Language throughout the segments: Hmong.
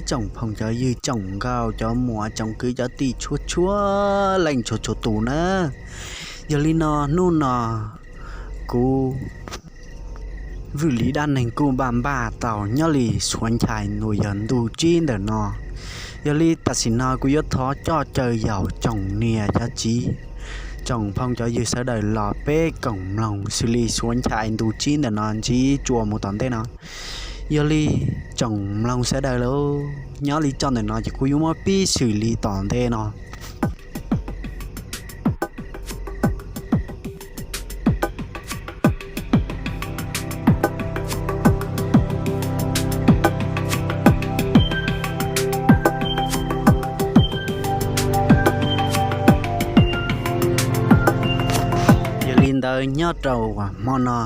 tsoom phooj cov ywg, tsoom nkauj cov muam, tsoom kwv cov tij, txhua txhua leej txhua txhua tus na. Yog li no hnub no kuv Vwj Lis dab neeg kuj npaj npaj tau nyob li Suav Nchai uas yog ntu tsib ntawm no. Yog li tam sim no kuv yuav thov coj caw yaum tsoom niam cov txiv, tsoom phooj cov ywg sawv daws los peb koom mloog xws li Suav Nchai ntu tsib ntawm no ntsib tsua mus tom ntej no. Yog li tsoom mloog sawv daws lauj, nyob li txoj ntawm no ces kuv yuav muab pib xws li tom ntej no. Yog li ntawd nyob rau hmo no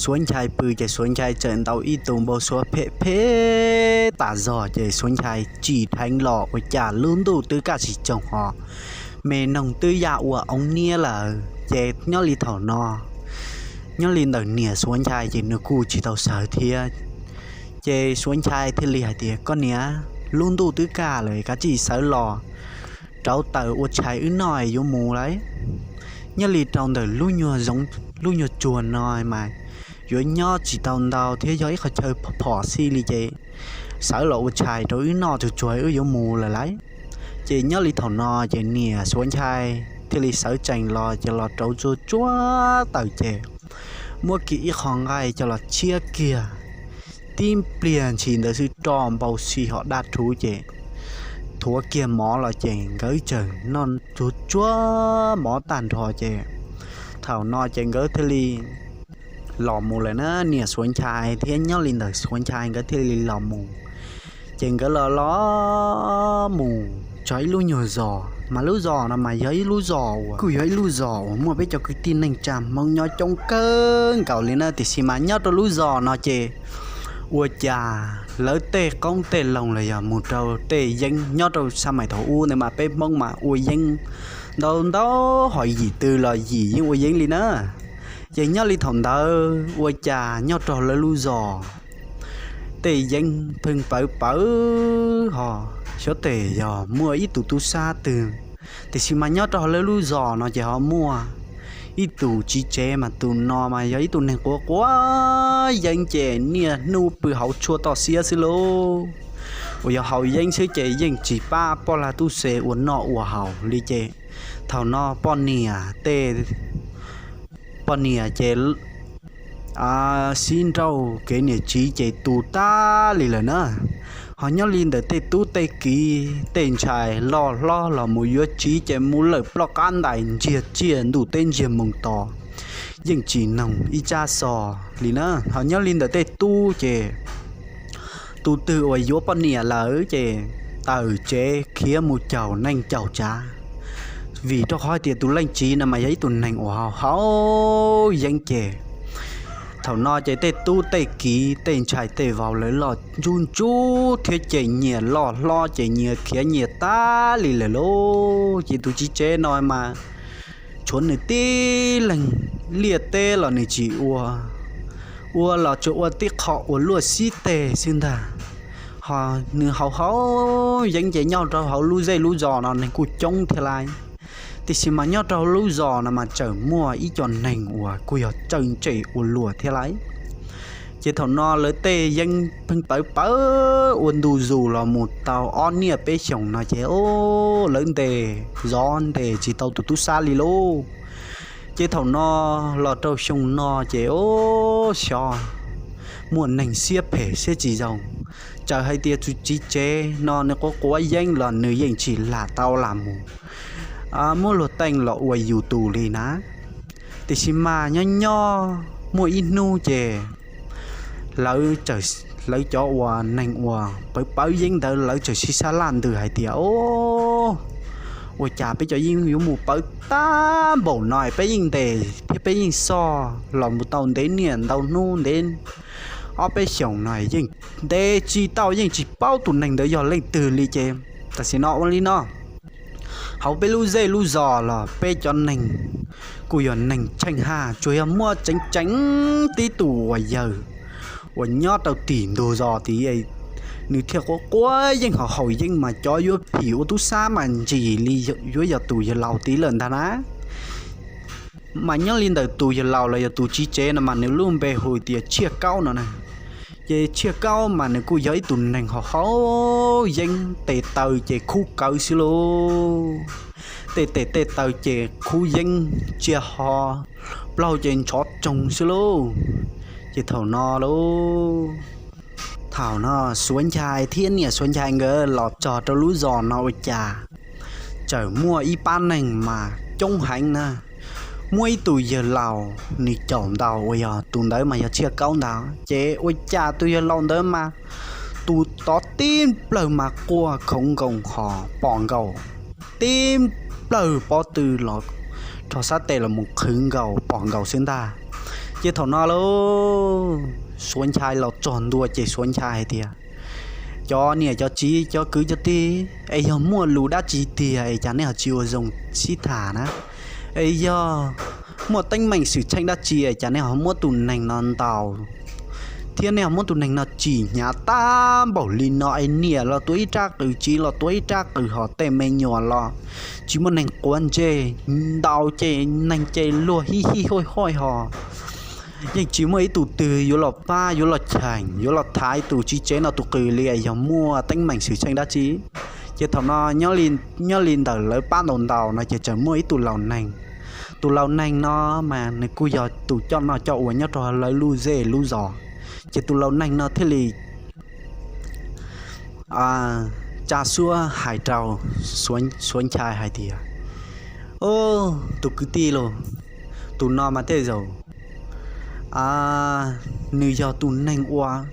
Suav Nchai pw ces Suav Nchai txawm ntaus ib tug npau suav phem phem tas zog ces Suav Nchai tsim dheev los ua cas lub ntuj twb kaj tsis txoog ho me noog twb ya ua oov niab lawm ces nyob li thaum no, nyob li ntawm niam Suav Nchai ces nws kuj tsis tau sawv thiab. Ces Suav Nchai thiaj li hais tias, koj niam, lub ntuj twb kaj lawm, kav tsij sawv los rauv taws ua tshais wb noj yuav mus lawm. Nyob li rau ntawm lub nyuag zoov, lub nyuag tsuag no mas yuav nyob tsis tau ntau thiab yog ib qhov chaw phom phom xij li ces sawv los ua tshais rau wb noj tsuag tsuag wb yuav mus lawm lauj. Ces nyob li thaum no ces niam Suav Nchai thiaj li sawv tsees los ces los rauv tsuag tsuag taws ces muab kiag ib qho nqaij coj los tshiab kiag, tib pliag ntshis ntawd xwb roj npau si ho daj rhuv ces thuav kiag mov los ces nkawd txawm noj tsuag tsuag mov tag nrho ces thaum no ces nkawd thiaj li los mus lawm na, niam Suav Nchai thiab nyob li ntawm Suav Nchai nkawd thiaj li los mus. Ces nkawd los los mus txog ib lub nyuag zos, mas lub zos no mas yog ib lub zos uas kuj yog ib lub zos uas muaj peb cov kwv tij neej tsa Hmoob nyob coob kawg nkaus li na, tiam sis mas nyob rau lub zos no ces ua cas lawv tej qoob tej loo los yog mus rau tej yeeb, nyob rau xab mais thaum ub ntawd mas peb Hmoob mas ua yeeb ntau ntau, ho yim twg los yim yeej ua yeeb li na. Ces nyob li thaum ntawd ua cas nyob rau lawv lub zos tej yeeb pheej pawv pawv ho xyov tes yog muaj ib tug tub sab twg, tiam sis mas nyob rau lawv lub zos no ces ho muaj ib tus txiv tsev, mas tus no mas yog ib tug neeg quav quav yeeb ces niaj hnub pw hauv tshuaj toj siab xwb lauj. Uas yog haus yeeb xwb ces yeej tsis pab poj lag tub se ua noj ua haus li ces thaum no poj niam tej, poj niam ces sib nrauj kev niam txiv ces tu tag li lawm na. Ho nyob li ntawm tej tub tej kiv tej ntxhais loj hlob los mus yuav txiv ces mus lawm ploj qab ntais ntsiag tsiaj ntuj teb ntsiag moos tos, yeej tsis noog ib tsab xov li na. Ho nyob li ntawm tej tub ces tus twg uas yuav poj niam lawm ces tawm tsev khiav mus caum neej caum tsav, vim rau qhov hais tias tus leej txiv no mas yog ib tug neeg uas haus haus yeeb ces thaum no ces tej tub tej kiv tej ntxhais tej vauv lawv loj ntsub ntsub thiab ces nyias loj hlob ces nyias khiav nyias tag li lawm lauj. Ces tus txiv tsev no mas tshuav nws tib leeg, liaj teb los nws tsis ua, ua los tsuas ua tib qho uas luaj xib teg xwb ntag. Ho nws haus haus yeeb ces nyob rau hauv lub zej lub zos no neeg kuj coob thiab lauj. Tiam sis mas nyob rau lub zos no mas tseem muaj ib co neeg uas kuj yog txawj ntse ua luam thiab lauj. Ces thaum no lawv tej yeeb pheej pawv pawv ua ntu zus los mus tau ob niaj peb xyoos no ces lawv ntes zov ntes tsis tau tus tub sab li lauj. Ces thaum no los rau xyoo no ces xyov muaj neeg siab phem siab tsis zoo, txawm hais tias tus txiv tsev no nws quav quav yeeb los nws yeej tsis lam tau lam mus muab luag teej los ua yus tus li na. Tiam sis mas nyob nyob muaj ib hnub ces lawv, lawv cov uas neeg uas pawv pawv yeeb ntawd lawv txawm sib sab laj ntws hais tias, o, ua cas peb cov yeeb yuav mus pawv tag npaum no, peb yeej ntes thiab peb yeej xoj los mus tau ntev niaj ntau hnub ntev ob peb xyoos no yeej ntes tsis tau, yeej tsis paub tus neeg ntawd yog leej twg li ces tam sim no ua li no, hauv peb lub zej lub zos los peb cov neeg kuj yog neeg tsheej haj, tsuas yog muaj tseem ceeb tib tug uas yawg uas nyob rau tim ntug zos tid, nws thiaj quav quav yeej ho haus yeeb mas cov yuav phim ua tub sab mas ntsis li yuav yog tus yawg laus tid lawm ntag na. Mas nyob li ntawm tus yawg laus los yog tus txiv tsev no mas nws lub npe hu tias Tshiaj Kaub no na. Ces Tshiaj Kaub mas nws kuj yog ib tug neeg ho haus yeeb, tes taw ces khub kawv xwb lauj. Tej tes tej taw ces khub yeeb tsiaj ho, plaub hau ces ntshov tsoog xwb lauj. Ces thaum no lauj, thaum no Suav Nchai thiab niam Suav Nchai nkawd los txog rau lub zos no ua cas txawm muaj ib pab neeg mas coob heev na. Muaj ib tug yawg laus nws caum ntaus uas yog tus ntawd mas yog Tshiaj Kaub ntag. Ces ua cas tus yawg laus ntawd mas tus tod tib plawg mas quaj khoov nkoos ho pom nkaus, tib plawg pob tw los rho sab tes los mus qhwv nkaus pom nkaus xwb ntag. Ces thaum no lauj, Suav Nchai los txog ntua ces Suav Nchai hais tias, cov niam cov txiv cov kwv cov tij, es yog muaj lus dab tsi tiag es cas nej ho tsis ua zoo sib tham na? Es yog muaj teeb meem xwm txheej dab tsi es cas nej ho muab tus neeg no ntaus thiab nej ho muab tus neeg no tsim hnyav tag npaum li no es niam los tuav ib rab qws, txiv los tuav ib rab qws, ho tej me nyuam los tsis muaj neeg quav ntsej, ntaus ces neeg ces luag hij hij hauj hauj ho yeej tsis muaj ib tug twg yuav los pab yuav los cheem yuav los thaiv tus txiv tsev no tus qws li es yog muaj teeb meem xwm txheej dab tsi. Ces thaum no nyob li ntawm lawv pab ntaus ntaus no ces txawm muaj ib tug laus neeg. Tus laus neeg no mas nws kuj yog tus coj noj coj ua nyob rau lawv lub zej lub zos. Ces tus laus neeg no thiaj li tsa suab hais rau Suav Nchai hais tias, o, tus kwv tij lauj, tus no mas tej zaum nws yog tus neeg uas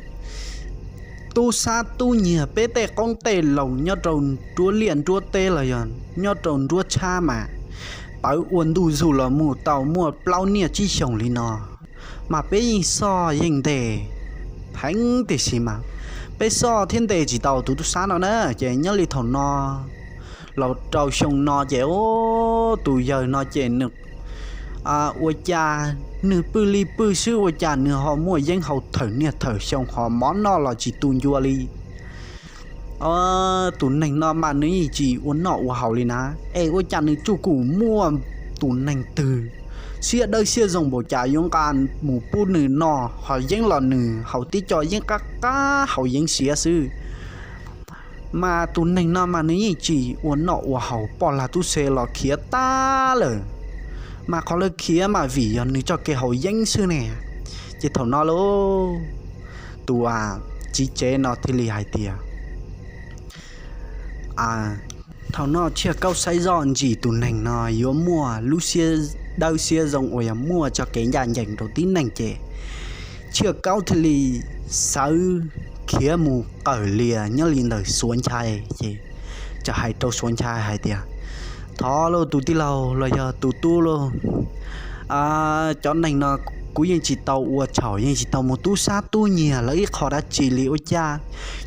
tub sab tub nyiag peb tej qoob tej loo nyob rau nruab liaj nruab teb los yog nyob rau nruab tshab mas pawv ua ntuj zug los mus tau muaj plaub niaj tsib xyoos li no. Mas peb yeej xoj yeej ntes heev tiam sis mas peb xoj thiab ntes tsis tau tus tub sab no na. Ces nyob li thaum no los rau xyoo no ces tus yawg no ces nws ua cas nws pw li pw xwb ua cas nws ho muaj yeeb haus thawm niaj thawm xyoo ho mov noj los tsis tu ncua li. Tus neeg no mas nws yeej tsis ua noj ua haus li na, es ua cas nws tsuj kum muaj tus neeg twg siab dawb siab zoo npaum cas yuav nqa mus pub nws noj, ho yeeb los nws haus tib co yeeb qab qab haus yeeb siav xwb. Mas tus neeg no mas nws yeej tsis ua noj ua haus, poj lag tub se los khiav tag lawm. Mas qhov lawv khiav mas vim yog nws txoj kev haus yeeb xwb ne. Ces thaum no lauj, tus txiv tsev no thiaj li hais tias, thaum no Tshiaj Kaub saib zoj ntsis tus neeg no yuav muaj lub siab dawb siab zoo uas yog muaj txoj kev ncaj ncees rau tib neeg ces Tshiaj Kaub thiaj li sawv khiav mus qawm lias nyob li ntawm Suav Nchai ces txawm hais rau Suav Nchai hais tias, thov lauj tus tij laug los yog tus tub lauj, cov neeg no kuv yeej tsis tau ua txhaum yeej tsis tau mus tub sab tub nyiag lawv ib qho dab tsi li ua cas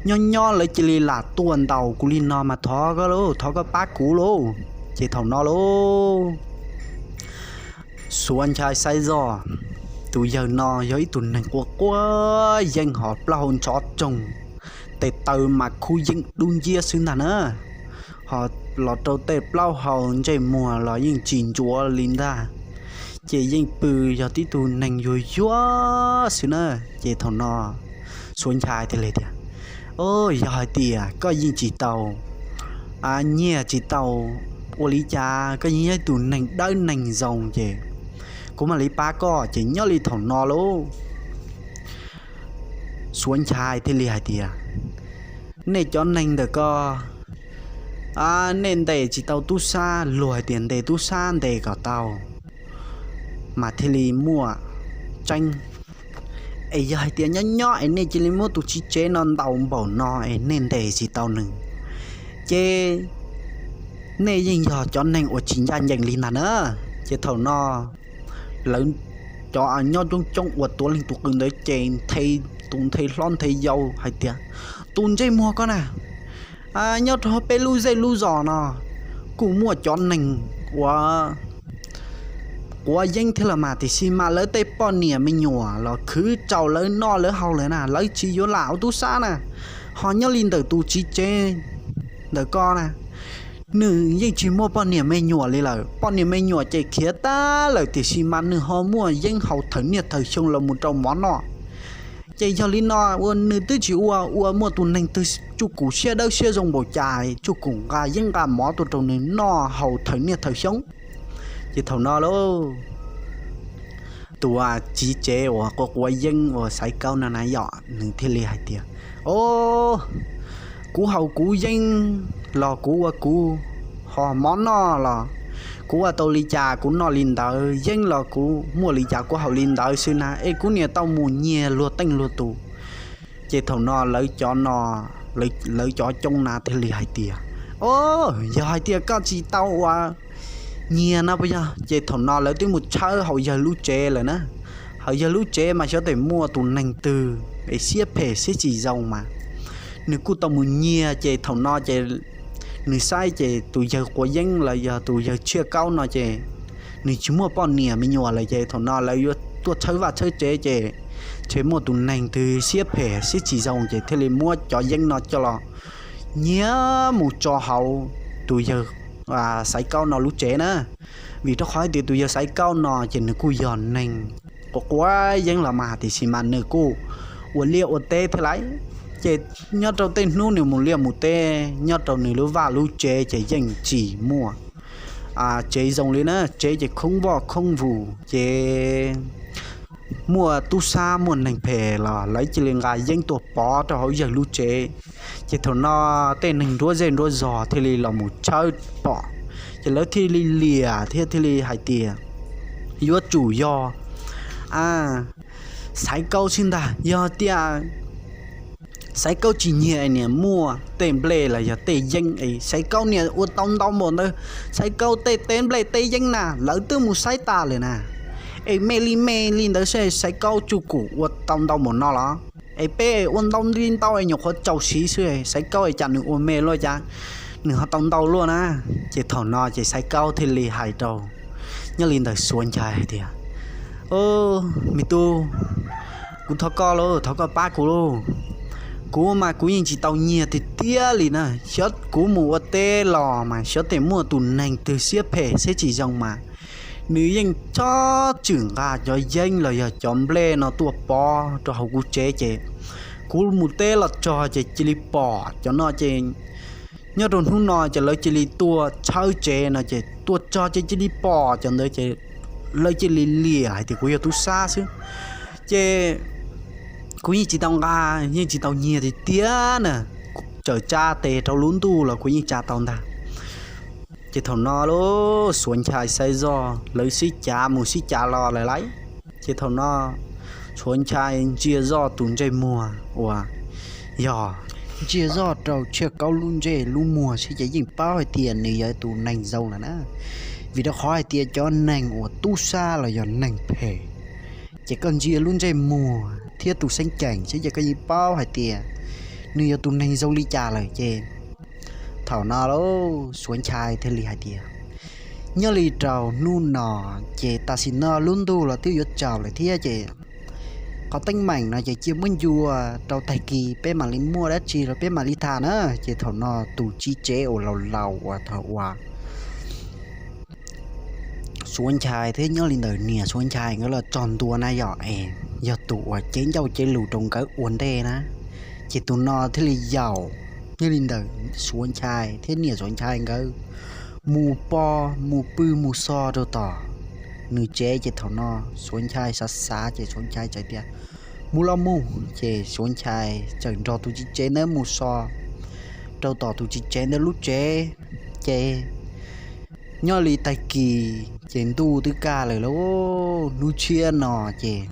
nyob nyob lawv cia li lam tuaj ntaus kuv li no mas thov koj lauj, thov koj pab kuv lauj. Ces thaum no lauj, Suav Nchai saib zoj, tus yawg no yog ib tug neeg quav quav yeeb ho plaub hau ntshov tsoog, tes taw mas khub yeeb dub nciab xwb ntag na. Ho los rau tej plaub hau ntsej muag los yeej tsis ntsuav li ntag, ces yeej pw yog tib tug neeg yuag yuag xwb na. Ces thaum no Suav Nchai thiaj li tias, o, yog hais tias koj yeej tsis tau nyiag tsis tau ua li cas, koj yeej yog ib tug neeg dawb neeg zoo ces kuv mam li pab koj. Ces nyob li thaum no lauj, Suav Nchai thiaj li hais tias, nej cov neeg ntawm ko, nej ntes tsis tau tub sab, luag hais tias ntes tub sab ntes kom tau mas thiaj li muaj tseeb. Es yog hais tias nyob nyob es nej cia li muab tus txiv tsev no ntaus npaum no es nej ntes tsis tau nws, ces nej yeej yog cov neeg uas tsis ncaj ncees li ntag na. Ces thaum no lawv cov nyob coob coob uas tuav leej tus qws ntawd ces tus nthe hlob nthe yau hais tias, tus ntsej muag ko na, nyob rau peb lub zej lub zos no kuj muaj cov neeg uas quav yeeb thiab los mas, tiam sis mas lawv tej poj niam me nyuam los khwv rau lawv noj lawv haus lawm na, lawv tsis yuav lam ua tub sab na. Ho nyob li ntawm tus txiv tsev ntawm koj na, nws yeej tsis muaj poj niam me nyuam li lawm. Poj niam me nyuam ces khiav tag lawm, tiam sis mas nws ho muaj yeeb haus thawm niaj thawm xyoo los mus rau mov noj. Ces yog li no, ua nws twb tsis ua, ua muaj tus neeg twg tsuj kum siab dawb siab zoo npaum cas tsuj kum nqa yeeb nqa mov tuaj rau nws noj haus thawm niaj thawm xyoo. Ces thaum no lauj, tus txiv tsev uas quav quav yeeb uas Xaiv Kaub no na yom, nws thiaj li hais tias, O, kuv haus kuv yeeb los kuv ua kuv, ho mov noj los kuv ua tau li cas kuv noj li ntawd, yeeb los kuv muaj li cas kuv haus li ntawd xwb na, es kuv niam tau mus nyiag luag teej luag tus. Ces thaum no lawv cov no, lawv cov coob na thiaj li hais tias, O, yog hais tias koj tsis tau ua nyiag no puas yog? Ces thaum no lawv twb mus tshawb hauv yawg lub tsev lawm na. Hauv yawg lub tsev mas xyov tes muaj tus neeg twg es siab phem siab tsis zoo mas nws kuj tau mus nyiag. Ces thaum no ces nws saib ces tus yawg quav yeeb los yog tus yawg Tshiaj Kaub no ces nws tsis muaj poj niam me nyuam lawm, ces thaum no lawv yuav tuaj tshawb vaj tshawb tsev ces ntshe muaj tus neeg twg siab phem siab tsis zoo ces thiaj li muab cov yeeb no coj los nyiag mus tso hauv tus yawg Xaiv Kaub no lub tsev na. Vim rau qhov hais tias tus yawg Xaiv Kaub no ces nws kuj yog neeg quav quav yeeb los mas, tiam sis mas nws kuj ua liaj ua teb thiab lawm. Ces nyob rau tej hnub nws mus liaj mus teb nyob rau nws lub vaj lub tsev ces yeej tsis muaj tsev zoo li na, tsev ces khoob voj khoob vus ces muaj tub sab muaj neeg phem los lawv cia li nqa yeeb tuaj pov rau hauv yawg lub tsev. Ces thaum no tej neeg nruab zej nruab zog thiaj li los mus tshawb pom, ces lawv thiaj li liam thiab thiaj li hais tias, Yuav tsum yog Xaiv Kaub xwb ntag. Yog tias Xaiv Kaub tsis nyiag es niam muaj tej nplej los yog tej yeeb es Xaiv Kaub niam ua tau ntau npaum ntawd, Xaiv Kaub tej teb nplej teb yeeb na lawv twb mus saib tas lawm na. Es me li me li ntawd xwb Xaiv Kaub tsuj kum ua tau ntau npaum no los? Es peb ua ntau li ntau es nyuam qhuav txaus siv xwb, Xaiv Kaub es cas nws ua me luaj cas nws ho tau ntau luaj na. Ces thaum no ces Xaiv Kaub thiaj li hais rau nyob li ntawm Suav Nchai hais tias, Me tub, kuv thov koj lauj, thov koj pab kuv lauj. Kuv mas kuv yeej tsis tau nyiag tiag tiag li na, xyov kuv mus ua teb los mas xyov tes muaj tus neeg twg siab phem siab tsis zoo mas nws yeej txhob txwm nqa cov yeeb los yog cov nplej no tuaj pov rau hauv kuv tsev ces kuv mus teb los txog ces cia li pom cov no ces nyob rau hnub no ces lawv cia li tuaj tshawb tsev no ces tuaj txog ces cia li pom cov ntawd ces lawv cia li liam hais tias kuv yog tub sab xwb. Ces kuv yeej tsis tau nqa, yeej tsis tau nyiag tiag tiag na, txawm tsa tes rau lub ntuj los kuv yeej tsa tau ntag. Ces thaum no lauj, Suav Nchai Xaiv Zoj lawv sib cav mus sib cav los lawm lauj. Ces thaum no Suav Nchai ntsia zoj tus ntsej muag uas yog ntsia zoj rau Tshiaj Kaub lub ntsej lub muag xwb ces yeej paub hais tias nws yog tus neeg zoo lawm na. Vim rau qhov hais tias cov neeg uas tub sab los yog neeg phem, ces koj ntsia lub ntsej muag thiab tus xeeb ceem xwb ces koj yeej paub hais tias nws yog tus neeg zoo li cas lawm ces thaum no lauj, Suav Nchai thiaj li hais tias, nyob li rau hnub no ces tam sim no lub ntuj los twb yuav tsaus lawm thiab ces qhov teeb meem no ces cia muab ncua rau tag kis peb mam li muaj dab tsi los peb mam li tham na. Ces thaum no tus txiv tsev uas laus laus uas thaum uas Suav Nchai thiab nyob li ntawm niam Suav Nchai nkawd los txog ntua na yom, es yog tus uas cev ncauj cev lus rau nkawd ua ntej na. Ces tus no thiaj li yaum nyob li ntawm Suav Nchai thiab niam Suav Nchai nkawd mus pw, mus pw mus xo rau tom nws tsev. Ces thaum no Suav Nchai xav xav ces Suav Nchai txawm tias, mus los mus. Ces Suav Nchai txawm nrog tus txiv tsev ntawd mus so rau tom tus txiv tsev ntawd lub tsev. Ces nyob li tag kis ces ntuj twb kaj lawm lauj, hnub tshiab no ces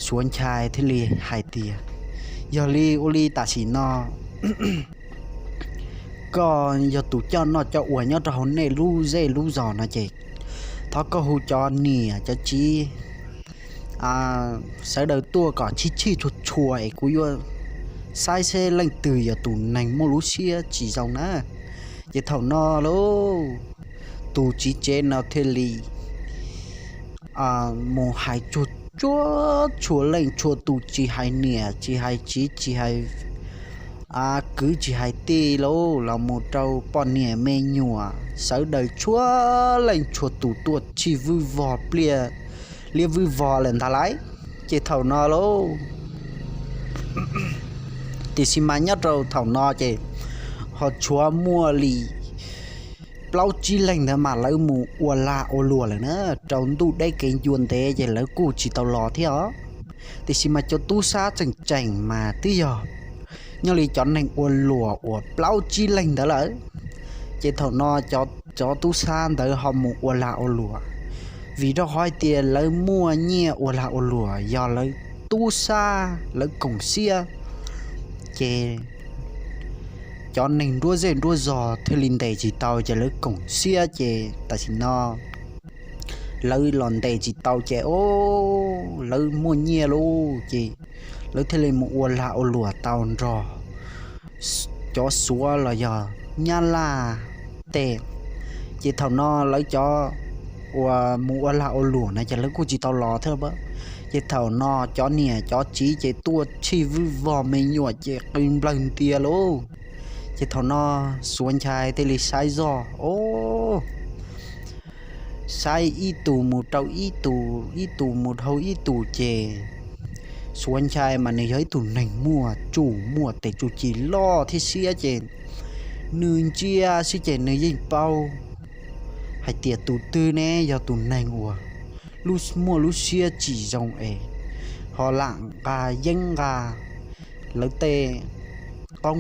Suav Nchai thiaj li hais tias, yog li ua li tam sim no koj yog tus coj noj coj ua nyob rau hauv nej lub zej lub zos no ces thov koj hu cov niam cov txiv sawv daws tuaj kom tshij tshij tshua tshua es kuv yuav saib seb leej twg yog tus neeg muaj lub siab tsis zoo na. Ces thaum no lauj, tus txiv tsev no thiaj li mus hais tsuag tsuag tshua leej tshua tus, tsis hais niam tsis hais txiv, tsis hais kwv tsis hais tij lauj, los mus rau poj niam me nyuam sawv daws tshua leej tshua tus tuaj tshij vwj vog pliaj liab vwj vog lawm ntag lauj. Ces thaum no lauj, tiam sis mas nyob rau thaum no ces ho tshuav muaj li plaub tsib leeg ntawd mas lawv mus ua lag ua luam lawm na, rau ntuj deb kev ncua ntev ces lawv kuj tsis tau los thiab os. Tiam sis mas cov tub sab tseem tseem mas twb yog nyob li cov neeg ua luam uas plaub tsib leeg ntawd lawm. Ces thaum no cov tub sab ntawd ho mus ua lag ua luam, vim rau qhov hais tias lawv muaj nyiaj ua lag ua luam yog lawv tub sab lawv koom siab, ces cov neeg nruab zej nruab zog thiaj li ntes tsis tau ces lawv koom siab ces tam sim no lawv los ntes tsis tau ces o, lawv muaj nyiaj lauj ces lawv thiaj li mus ua lag ua luam tau nrog cov Suav los yog Nyab Laj tej. Ces thaum no lawv cov uas mus ua lag ua luam na ces lawv kuj tsis tau los thiab. Ces thaum no cov niam cov txiv ces tuaj tshij vwj vog me nyuam ces qw nplawg ntia lauj. Ces thaum no Suav Nchai thiaj li saib zoj o, saib ib tus mus rau ib tus, ib tus mus dhau ib tus ces Suav Nchai mas nws yog ib tug neeg muaj tsum muaj tes tsuj ci loj thiab siab ces nws ntsia xwb ces nws yeej paub hais tias tus twg ne yog tus neeg uas lub muaj lub siab tsis zoo es ho lam nqa yeeb nqa lawv tej qoob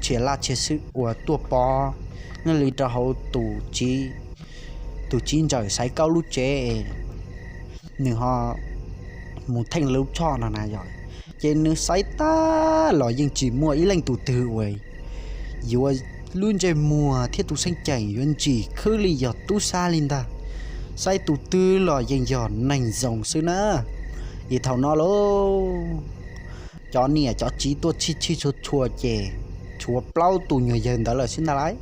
txhia laj txhia xwm uas tuaj pov nyob li rau hauv tus txiv ntxawm Xaiv Kaub lub tsev es nws ho mus theej lub tshoj no na yog. Ces nws saib tag los yeej tsis muaj ib leej tus twg uas yuav lub ntsej muag thiab tus xeeb ceem yuav ntsim khwb li yog tub sab li ntag. Saib tus twg los yeej yog neeg zoo xwb na. Ces thaum no lauj, cov niam cov txiv tuaj tshij tshij tshua tshua ces tshuav plaub tus nyuag yawg ntawd lawm xwb ntag lauj.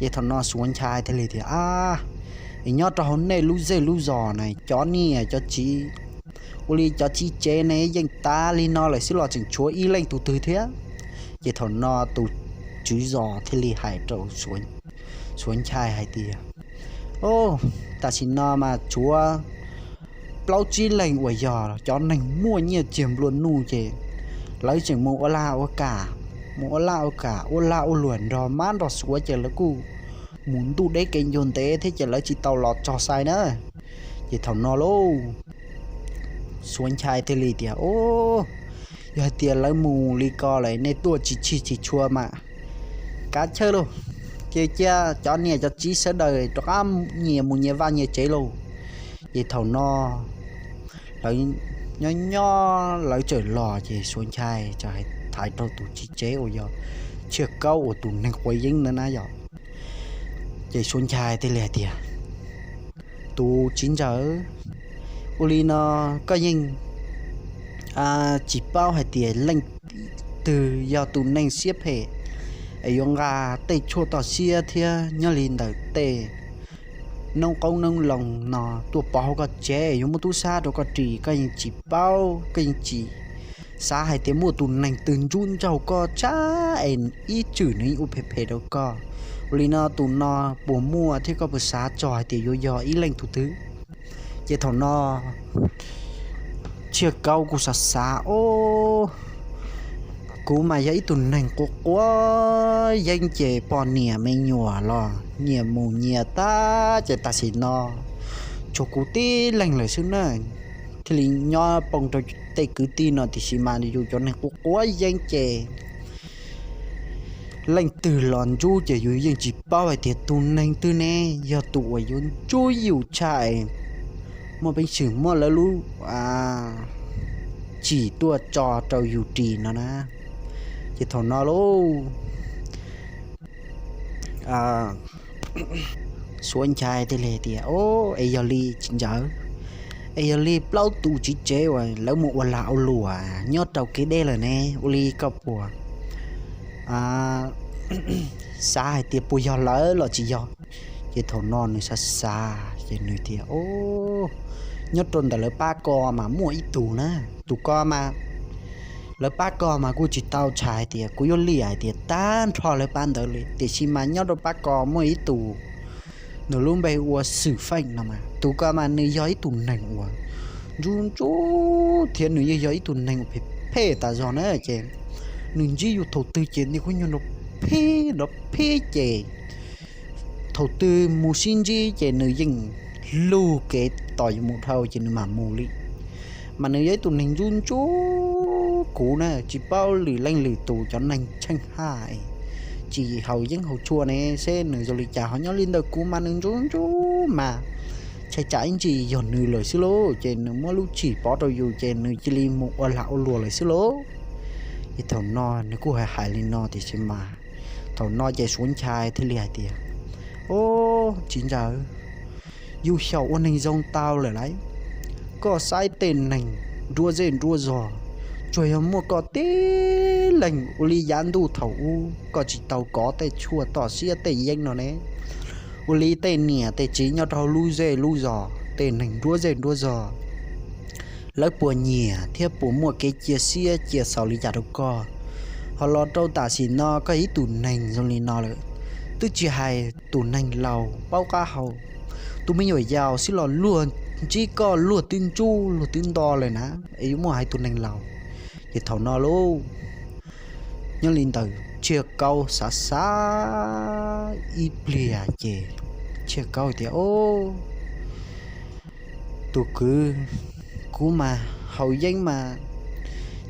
Ces thaum no Suav Nchai thiaj li tias, a, es nyob rau hauv nej lub zej lub zos na cov niam cov txiv, ua li cov txiv tsev ne yeej tas li no lawm xwb los tseem tshuav ib leej tus twg thiab? Ces thaum no tus tswv zos thiaj li hais rau Suav Nchai hais tias, o, tam sim no mas tshuav plaub tsib leeg uas yog cov neeg muaj nyiaj txiag nplua nuj ces lawv tseem mus ua lag ua kam, mus ua lag ua kam ua lag ua luam nrog mab nrog suav ces lawv kuj mus ntuj deb kev ncua ntev thiab ces lawv tsis tau los txog xai na. Ces thaum no lauj, Suav Nchai thiaj li tias, o, yog hais tias lawv mus li ko lawm nej tuaj tsis tshij tsis tshua mas kav chawj lauj, ces cia cov niam cov txiv sawv daws rov qab nyias mus nyias vaj nyias tsev lauj. Ces thaum no lawv nyob nyob lawv txawm los ces Suav Nchai txawm hais rau tus txiv tsev uas yog Tshiaj Kaub uas tus neeg quav yeeb ntawd na yog. Ces Suav Nchai thiaj li hais tias, tus txiv ntxawm, ua li no koj yeej tsis paub hais tias leej twg yog tus neeg siab phem es yuav nqa tej tshuaj toj siab thiab nyob li ntawm tej noob qoob noob loo no tuaj pov hauv koj tsev yuav muab tub sab rau koj ris, koj yeej tsis paub, koj yeej tsis xav hais tias muaj tus neeg twg ntsuj ntsug koj tsab es ib txwm nws yeej ua phem phem rau koj. Ua li no tus no puas muaj thiab koj puas xav txog hais tias yuav yog ib leej tus twg? Ces thaum no Tshiaj Kaub kuj xav xav, o, kuv mas yog ib tug neeg quav quav yeeb ces poj niam me nyuam los nyias mus nyias tag ces tam sim no tshuav kuv tib leeg lawm xwb na. Thiaj li nyob poob rau tej kwv tij no tiam sis mas yus cov neeg quav quav yeeb ces leej twg los ntsuj ces yus yeej tsis paub hais tias tus neeg twg ne yog tus uas yuav ntsuj yus tshaj es muaj peev xwm muab lawv lub tsim tuaj tso rau yus ris no na. Ces thaum no lauj, Suav Nchai thiaj li tias, o, es yog li txiv ntxawm, es yog li plaub tus txiv tsev uas lawv mus ua lag ua luam nyob rau kev deb lawm ne, ua li koj puas xav hais tias puas yog lawv los tsis yog? Ces thaum no nws xav xav ces nws tias, o, Nyob rau ntawm lawv pab ko mas muaj ib tug na, tus ko mas lawv pab ko mas kuj tsis tau tshaj hais tias kuv yuav liam hais tias tag nrho lawv pab ntawd li, tiam sis mas nyob rau pab ko muaj ib tus, nws lub npe ua Xwm Feej no mas tus ko mas nws yog ib tug neeg uas ntsuj ntsuj thiab nws yeej yog ib tug neeg uas phem phem tas zog na ces nws ntsib yus thaum twg ces nws kuj nyuag nrov phib nrov phib ces thaum twg mus sib ntsib ces nws yeej lug kev tos yus mus dhau ces nws mam mus li. Mas nws yog ib tug neeg ntsuj ntsuj kuv na, tsis paub lwm leej lwm tus cov neeg tsheej haj tsis haus yeeb haus tshuaj ne, seb nws zoo li cas, ho nyob li ntawm kuv mas nws ntsuj ntsuj mas ntshai tsam ib ntsis yog nws lawm xwb lauj, ces nws muab lub txim pov rau yus ces nws cia li mus ua lag ua luam lawm xwb lauj. Ces thaum no nws kuj hais hais li no tiam sis mas thaum no ces Suav Nchai thiaj li hais tias, Au, txiv ntxawm, yus xyaum ua neeg zoo tau lawm lauj. Koj saib tej neeg nruab zej nruab zog, tsuas yog muaj koj tib leeg ua li yav ntuj thaum ub koj tsis tau kov tej tshuaj tom siab tej yeeb no ne. Ua li tej niam tej txiv nyob rau lub zej lub zos, tej neeg nruab zej nruab zog, lawv puas nyiam thiab puas muaj kev cia siab cia xaus li cas rau koj? Ho los rau tam sim no koj ib tug neeg zoo li no lawm, twb tsis hais tus neeg laus paub qab hau, tus me nyuam yaus xwb los luag ntsib koj luag twb ntsuj luag twb nto lawm na, es yuav muaj hais tus neeg laus. Ces thaum no lauj, nyob li ntawd Tshiaj Kaub xav xav ib pliag ces Tshiaj Kaub tias, Au, tus kwv, kuv mas haus yeeb mas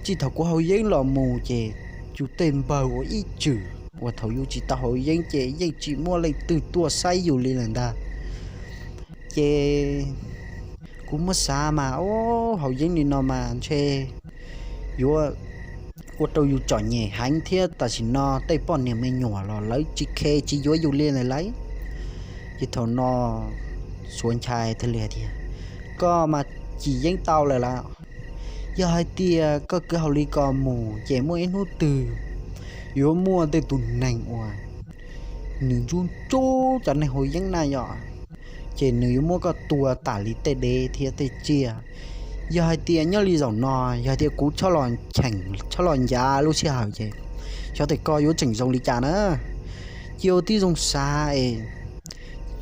txij thaum kuv haus yeeb los mus ces yus tej npawg uas ib txwm uas thaum yus tsis tau haus yeeb ces yeej tsis muaj leej twg tuaj saib yus li lawm ntag. Ces kuv muab xav mas, au, haus yeeb li no mas ntshe yuav ua rau yus txom nyem heev thiab tam sim no tej poj niam me nyuam los lawv tsis khe tsis yuav yus li lawm lauj. Ces thaum no Suav Nchai thiaj li hais tias, Koj mas cim yeeb tau lawm las. Yog hais tias koj kwv haus li ko mus ces muaj ib hnub twg yuav muaj tej tus neeg uas nws ntsuj ntsuj cov neeg haus yeeb na yom, ces nws yuav muab koj tua tas li tej dev thiab tej tsiaj. Yog hais tias nyob li zaum no, yog hais tias kuv txhob los cheem txhob los ncav lub sij hawm ces xyov tias koj yuav tseem zoo li cas na. Cia ua tib zoo xav es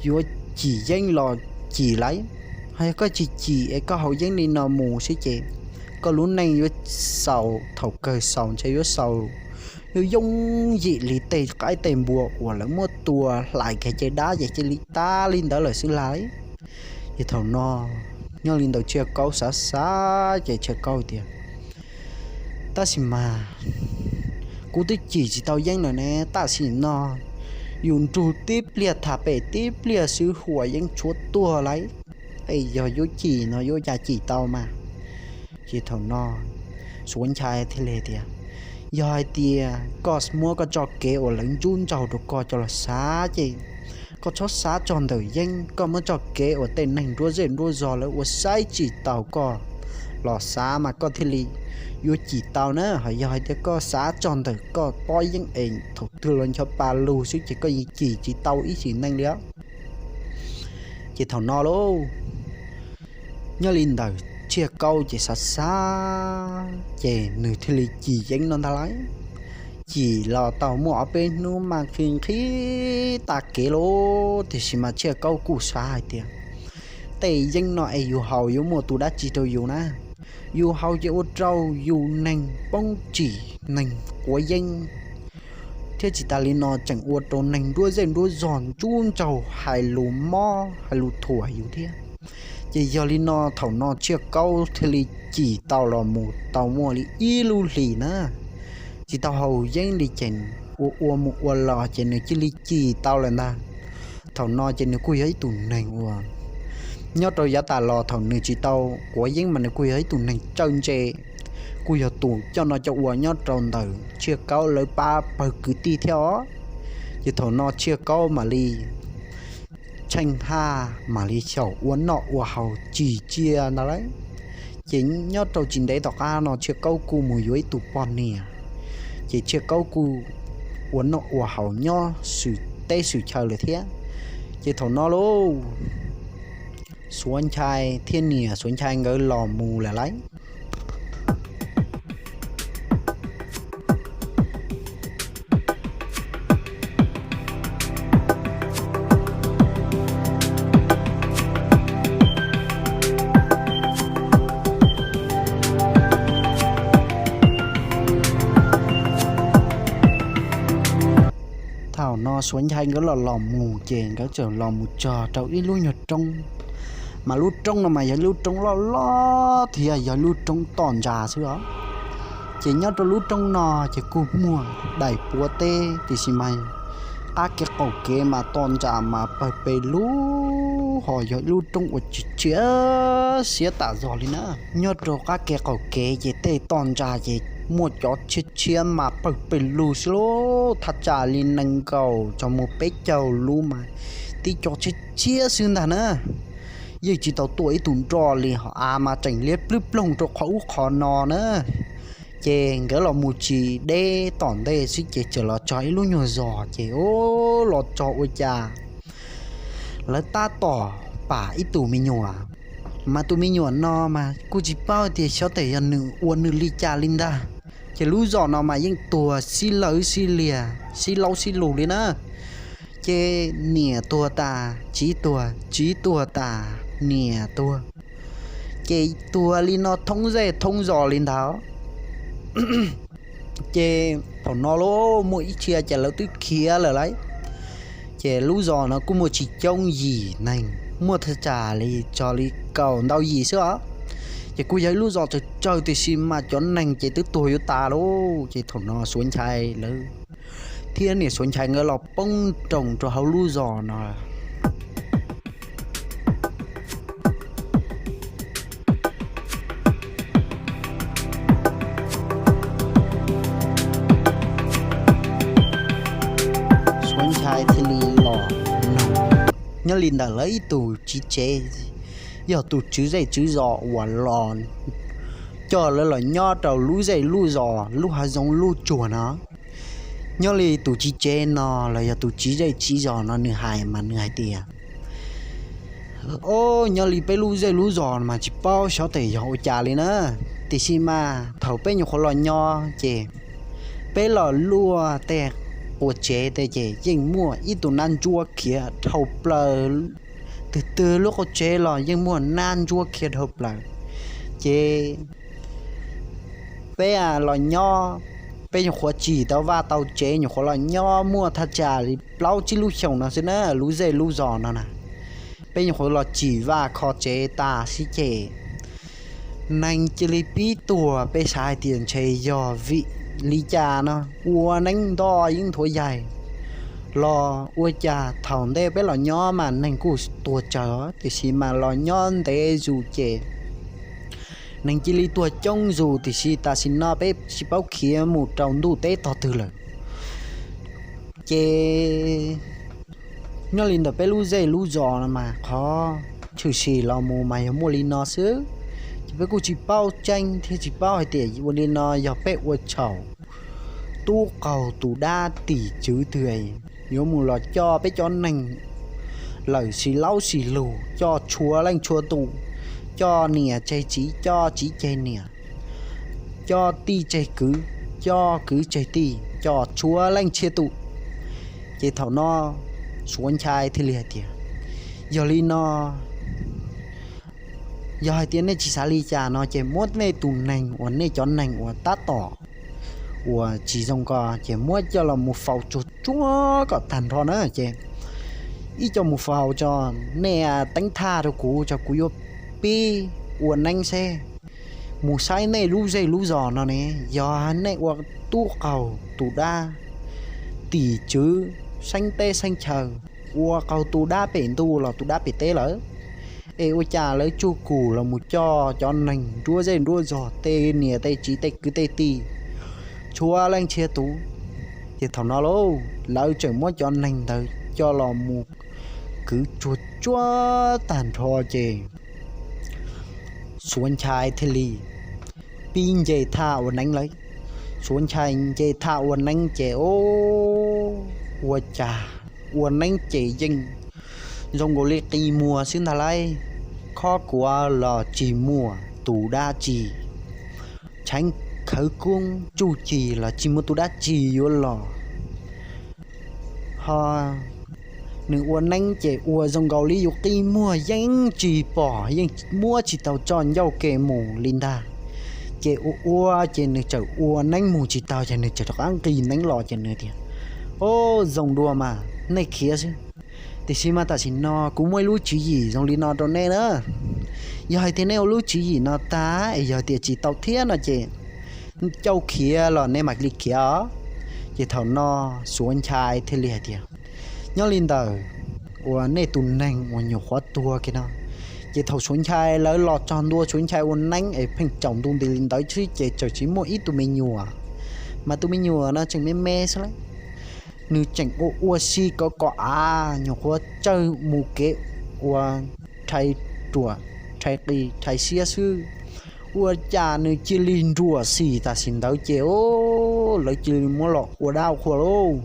yuav cim yeeb los cim lauj. Ho yog koj tsis cim es koj haus yeeb li no mus xwb ces koj lub neej yuav xaus, thaum kawg xaus ntshe yuav xaus yooj yooj yim li tej qaib tej npua uas lawv muab tua hlais kiag ces dab ces cia li tas li ntawd lawm xwb lauj. Ces thaum no, nyob li ntawd Tshiaj Kaub xav xav ces Tshiaj Kaub tias, Tab sis mas kuv twb cim tsis tau yeeb lawm ne, tam sim no yus nrug tib pliag tham pem tib pliag xwb huam yeeb tshuav tuag lauj. Es yog yuav cim no yuav cas cim tau mas. Ces thaum no Suav Nchai thiaj li tias, Yog hais tias koj muab koj txoj kev uas lawv ntsuj ntsuj rau koj coj los xav ces koj txhob xav txog ntawm yeeb, koj muab txoj kev uas tej neeg nruab zej nruab zog lawv ua saib tsis taus koj los xav mas koj thiaj li yuav cim tau na. Ho yog hais tias koj xav txog ntawm koj pob yeeb es thaum twg los ncho pa lug xwb ces koj yeej cim tsis tau ib sim neej li os. Ces thaum no lauj, nyob li ntawd Tshiaj Kaub ces xav xav ces nws thiaj li cim yeeb no ntag lauj. Cim los tau muaj ob peb hnub mas nqhis nqhis tag kev lauj, tiam sis mas Tshiaj Kaub kuj xav hais tias tej yeeb no es yus haus yuav muaj tus dab tsi rau yus na. Yus haus ces ua rau yus neeg poob tsim neeg quav yeeb, thiab tsis tas li no tseem ua rau neeg nruab zej nruab zog ntsuj ntsuj hais lus mob hais lus thuam yus thiab. Ces yog li no thaum no Tshiaj Kaub thiaj li cim tau los mus tau muaj li ib lub hlis na, tsis tau haus yeeb li ces ua ua mus ua los ces nws cia li cim tau lawm ntag. Thaum no ces nws kuj yog ib tug neeg uas nyob rau yav tas los thaum nws tsis tau quav yeeb mas nws kuj yog ib tug neeg txawj ntse, kuj yog tus coj noj coj ua nyob rau ntawm Tshiaj Kaub lawv pab pawg kwv tij thiab os. Ces thaum no Tshiaj Kaub mam li tsheej haj mam li xyaum ua noj ua haus tsim txiaj ntag lauj. Ces nyob rau tsis ntev tom qab no Tshiaj Kaub kuj mus yuav ib tug poj niam, ces Tshiaj Kaub kuj ua noj ua haus nyob swm teb swm chaw lawm thiab. Ces thaum no lauj, Suav Nchai thiab niam Suav Nchai nkawd los mus lawm lauj. Thaum no Suav Nchai nkawd los los mus ces nkawd txawm los mus txog rau ib lub nyuag roob, mas lub roob no mas yog lub roob loj loj thiab yog lub roob tom ntsa xwb os. Ces nyob rau lub roob no ces kuj muaj daim puav teb tiam sis mas qab kev qaum kev mas tom ntsa mas pawg pes lug, ho yog lub roob uas tsis tshiab siab tas zog li na. Nyob rau qab kev qaum kev ces tej tom ntsa ces muaj cov tshiab tshiab mas pawg pes lug xwb lauj, thaj tsam li nees nkaum txog mus peb caug lub mas tib co tshiab tshiab xwb ntag na. Yeej tsis tau tuaj ib tug nroj li, ho av mas tseem liab plwb ploog rau qhov ub qhov no na. Ces nkawd los mus tsis deb tom ntej xwb ces txawm los txog ib lub nyuag zos ces, o, los txog ua cas lawv tab tom pam ib tug me nyuam, mas tus me nyuam no mas kuj tsis paub tias xyov tes yog nws ua nws li cas li ntag. Ces lub zos no mas yeej tuag sib lawv sib liag sib laub sib lug li na. Ces niam tuag tas txiv tuag, txiv tuag tas niam tuag, ces tuag li no thoob zej thoob zos li ntawd. Ces thaum no los muaj ib txhia ces lawv twb khiav lawm lauj. Ces lub zos no kuj muaj tsis coob yim neeg, muaj thaj tsam li txog li kaum ntau yim xwb os. Ces kuj yog ib lub zos tsawg tsawg tiam sis mas cov neeg ces twb tuag yuav tas lauj. Ces thaum no Suav Nchai lawv thiab niam Suav Nchai nkawd los poob nroos rau hauv lub zos no. Suav Nchai thiaj li los nyob li ntawm lawv ib tug txiv tsev, yog tus tswv zej tswv zos uas los coj lawv los nyob rau lub zej lub zos lub hav zoov lub tsuag no. Nyob li tus txiv tsev no los yog tus tswv zej tswv zos no nws hais mas nws hais tias, o, nyob li peb lub zej lub zos mas tsis paub xyov tes yog ua cas li na, tiam sis mas thaum peb nyuam qhuav los nyob ces peb los luaj tej qua tsev tej ces yeej muaj ib tug nab ntsuab khiav dhau plaws, twg twg lub qua tsev los yeej muaj nab ntsuab khiav dhau plaws. Ces peb los nyob, peb nyuam qhuav tsim tau vaj tau tsev, nyuam qhuav los nyob muaj thaj tsam li plaub tsib lub xyoos no xwb na, lub zej lub zos no na. Peb nyuam qhuav los tsim vaj kho tsev tas xwb ces neeg cia li pib tuag, peb xav hais tias ntshe yog vim li cas no, ua neeb nto yeeb nthuav yaig los ua cas thaum ntej peb los nyob mas neeg kuj tuag tsawg tiam sis mas los nyob ntev zus ces neeg cia li tuag coob zus tiam sis tam sim no peb tsis paub khiav mus rau ntuj teb tog twg lawm. Ces nyob li ntawm peb lub zej lub zos no mas qhov tshwm sim los mus mas yog muaj li no xwb, ces peb kuj tsis paub tseeb thiab tsis paub hais tias ua li no yog peb ua txhaum tub qaug tus dab tim tswv twg yuav mus los coj peb cov neeg lawm sis laub sis lug, coj txhua leej txhua tus, coj niam tseg txiv, coj txiv tseg niam, coj tij tseg kwv, coj kwv tseg tij, coj txhua leej txhia tus. Ces thaum no Suav Nchai thiaj li hais tias, yog li no, yog hais tias nej tsis xav li cas no ces muab nej tus neeg uas nej cov neeg uas tab tom uas tsis zoo ko ces muab coj los mus faus tsuag tsuag kom tag nrho na. Ces ib co mus faus tso, nej teeb thaj rau kuv tso, kuv yuav pib ua neeb seb, mus saib nej lub zej lub zos no ne, yog nej ua tub qaug tus dab tim tswv xeeb teb xeeb chaw, ua qaug tus dab pem ntuj los tus dab pem teb lawm, es ua cas lawv tsuj kum los mus coj cov neeg nruab zej nruab zos, tej niam tej txiv tej kwv tej tij, txhua leej txhia tus. Ces thaum no lauj, lawv tseem muab cov neeg ntawd coj los mus kwv tsuag tsuag tag nrho ces Suav Nchai thiaj li pib nce thaj ua neeb lawm. Suav Nchai nce thaj ua neeb ces, o, ua cas ua neeb ces yeej zoo nkaus li qi muag xwb ntag lauj. khob kuav los tsis muaj tus dab tsi, tsheev khawv koob tsuj ci los tsis muaj tus dab tsi yuav los. Ho nws ua neeb ces ua zoo nkaus li yus qi muag yeej tsis pom, yeej muab tsis tau tso ncauj ke mus li ntag. Ces ua ua ces nws txawm ua neeb mus tsis tau ces nws txawm rov qab nqis neeb los ces nws tias, Au, zoo dua mas nej khiav xwb. Tiam sis mas tam sim no kuv muaj ib lub tswv yim zoo li no rau nej na. Yog hais tias nej ua lub tswv yim no tag es yog tias tsis tau thiab no ces cauj khiav los nej mam li khiav os. Ces thaum no Suav Nchai thiaj li hais tias, Nyob li ntawd uas nej tus neeg uas nyuam qhuav tuag kiag no, ces thaum Suav Nchai lawv los txog ntua Suav Nchai ua neeb es pheej tsaus ntuj nti li ntawd xwb ces txawm tsis muaj ib tug me nyuam, mas tus me nyuam no tseem me me xwb lauj. Nws tseem ua ua si kov kov av, nyuam qhuav tsawg mus kev ua rhais ruam, rhais qis rhais siab xwb. Ua cas nws cia li nruam xim tam sim ntawd ces lawv cia li muab los ua dab ua qhua lauj.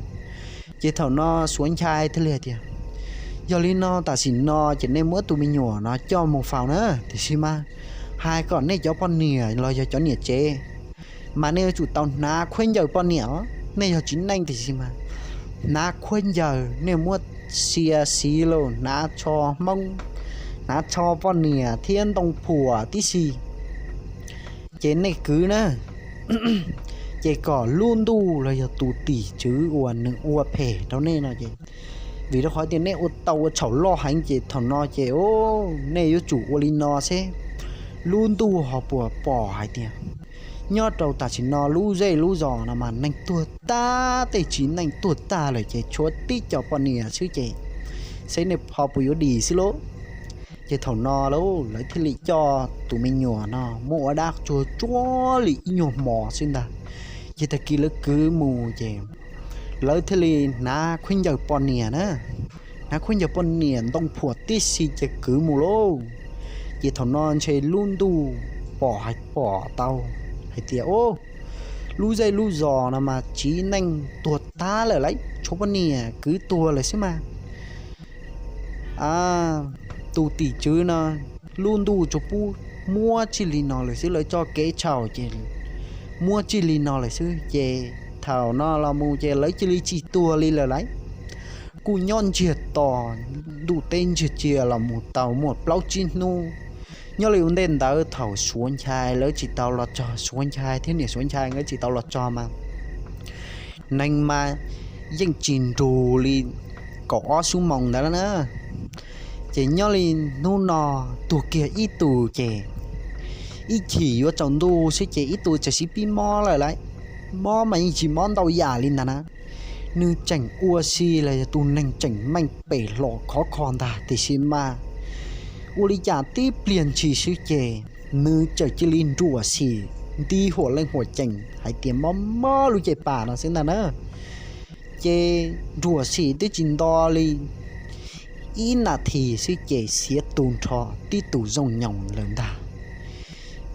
Ces thaum no Suav Nchai thiaj li hais tias, Yog li no tam sim no ces nej muab tus me nyuam no coj mus faus na, tiam sis mas hais kom nej cov poj niam los yog cov niam tsev mas nej yuav tsum tau hnav khuab ncaws poj niam os. Nej yog txiv neej tiam sis mas hnav khuab ncaws, nej muab xia xiv los hnav tsho hmoob, hnav tsho poj niam thiab ntoo phuam tib si, ces nej kwv na, ces kom lub ntuj los yog tus tim tswv uas nws ua phem rau nej no ces, vim rau qhov tias nej ua tau ua txhaum loj heev ces thaum no ces nej yuav tsum ua li no seb lub ntuj ho puas pom hais tias nyob rau tam sim no lub zej lub zos no mas neeg tuag tag, tej txiv neej tuag tag lawm ces tshuav tib co poj niam xwb ces seb nej ho puas yuav dim xwb lauj. Ces thaum no lauj, lawv thiaj li coj tus me nyuam no muab ua dab tsuag tsuag li ib nyuag hmo xwb ntag. Ces tag kis lawv kwv mus ces lawv thiaj li hnav khaub ncaws poj niam na, hnav khaub ncaws poj niam ntoo phuam tib si ces kwv mus lauj. Ces thaum no ntshe lub ntuj pom hais pom tau hais tias, Lub zej lub zos no mas txiv neej tuag tag lawm lauj, tshuav poj niam kwv tuag lawm xwb mas. Tus tim tswv no lub ntuj tsuas pub muab txij li no lawm xwb, lawv txoj kev txhaum ces muab txij li no lawm xwb. Ces thaum no los mus ces lawv cia li tsis tuag li lawm lauj. Kuj nyob ntsiag to, ntuj teb ntsiag cia los mus tau muaj plaub tsib hnub. Nyob li ua ntej ntawd thaum Suav Nchai lawv tsis tau los txog, Suav Nchai thiab niam Suav Nchai nkawd tsis tau los txog mas neeg mas yeej tsis nrug li kaum ob xuab moos ntawd lawm na. Ces nyob li hnub no tuag kiag ib tug ces ib chim yuav tsaus ntuj xwb ces ib tug txawm sib pib mob lawm lauj. Mob mas yeej tsis mob ntau yam li ntag na. Nws tseem ua si los yog tus neeg tseem meej pem hlo khov kho ntag tiam sis mas ua li cas tib pliag ntshis xwb ces nws txawm cia li nruam xim nti huam leej huam ceem hais tias mob mob lub caj pas no xwb ntag na. Ces nruam xim twb tsis nto li ib nas this xwb ces xiav tu nrho tib tug zoo nyoos lawm ntag.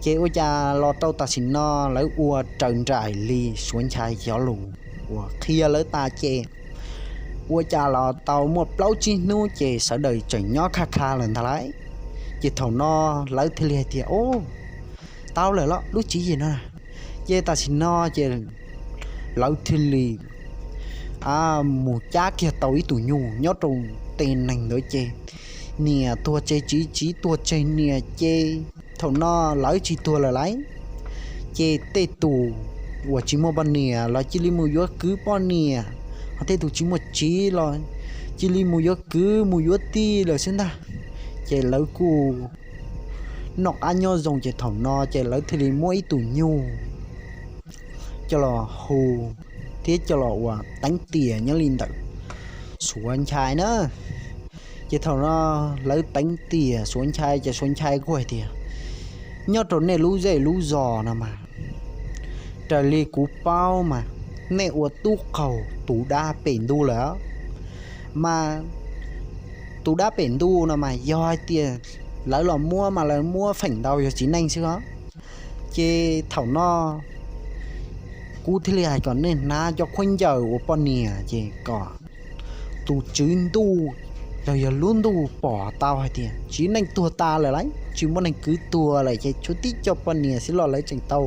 Ces ua cas los rau tam sim no lawv ua raws nraim li Suav Nchai cov lus uas qhia lawv tas ces ua cas los tau muaj plaub tsib hnub ces sawv daws tseem nyob khaj kha lawm ntag lauj. Ces thaum no lawv thiaj li hais tias, Au, tau lawm los lub tswv yim no. Ces tam sim no ces lawv thiaj li mus cab kiag tau ib tug nyuj nyob rau tej neeg ntawd ces niam tuag tseg txiv, txiv tuag tseg niam ces thaum no lawv tsis tuag lawm lauj. Ces tej tus uas tsis muaj poj niam los cia li mus yuav kwv poj niam, ho tej tus tsis muaj txiv los cia li mus yuav kwv mus yuav tij lawm xwb ntag. Ces lawv kuj noj qab nyob zoo ces thaum no ces lawv thiaj li muab ib tug nyuj coj los hu thiab coj los ua teev tiam nyob li ntawm Suav Nchai na. Ces thaum no lawv teev tiam Suav Nchai ces Suav Nchai kuj hais tias, Nyob rau nej lub zej lub zos no mas, raws li kuv paub mas nej ua tub qaug tus dab pem ntuj lawm. Mas tus dab pem ntuj no mas yog hais tias lawv los muab mas lawv muab feem ntau yog txiv neej xwb os. Ces thaum no kuv thiaj li hais kom nej hnav cov khaub ncaws ua poj niam ces kom tus tswv ntuj los yog lub ntuj pom tau hais tias tsis neej tuag tas lawm lauj, tsis muaj neeg kwv tuag lawm ces tshuav tib co poj niam xwb los lawv tseem tau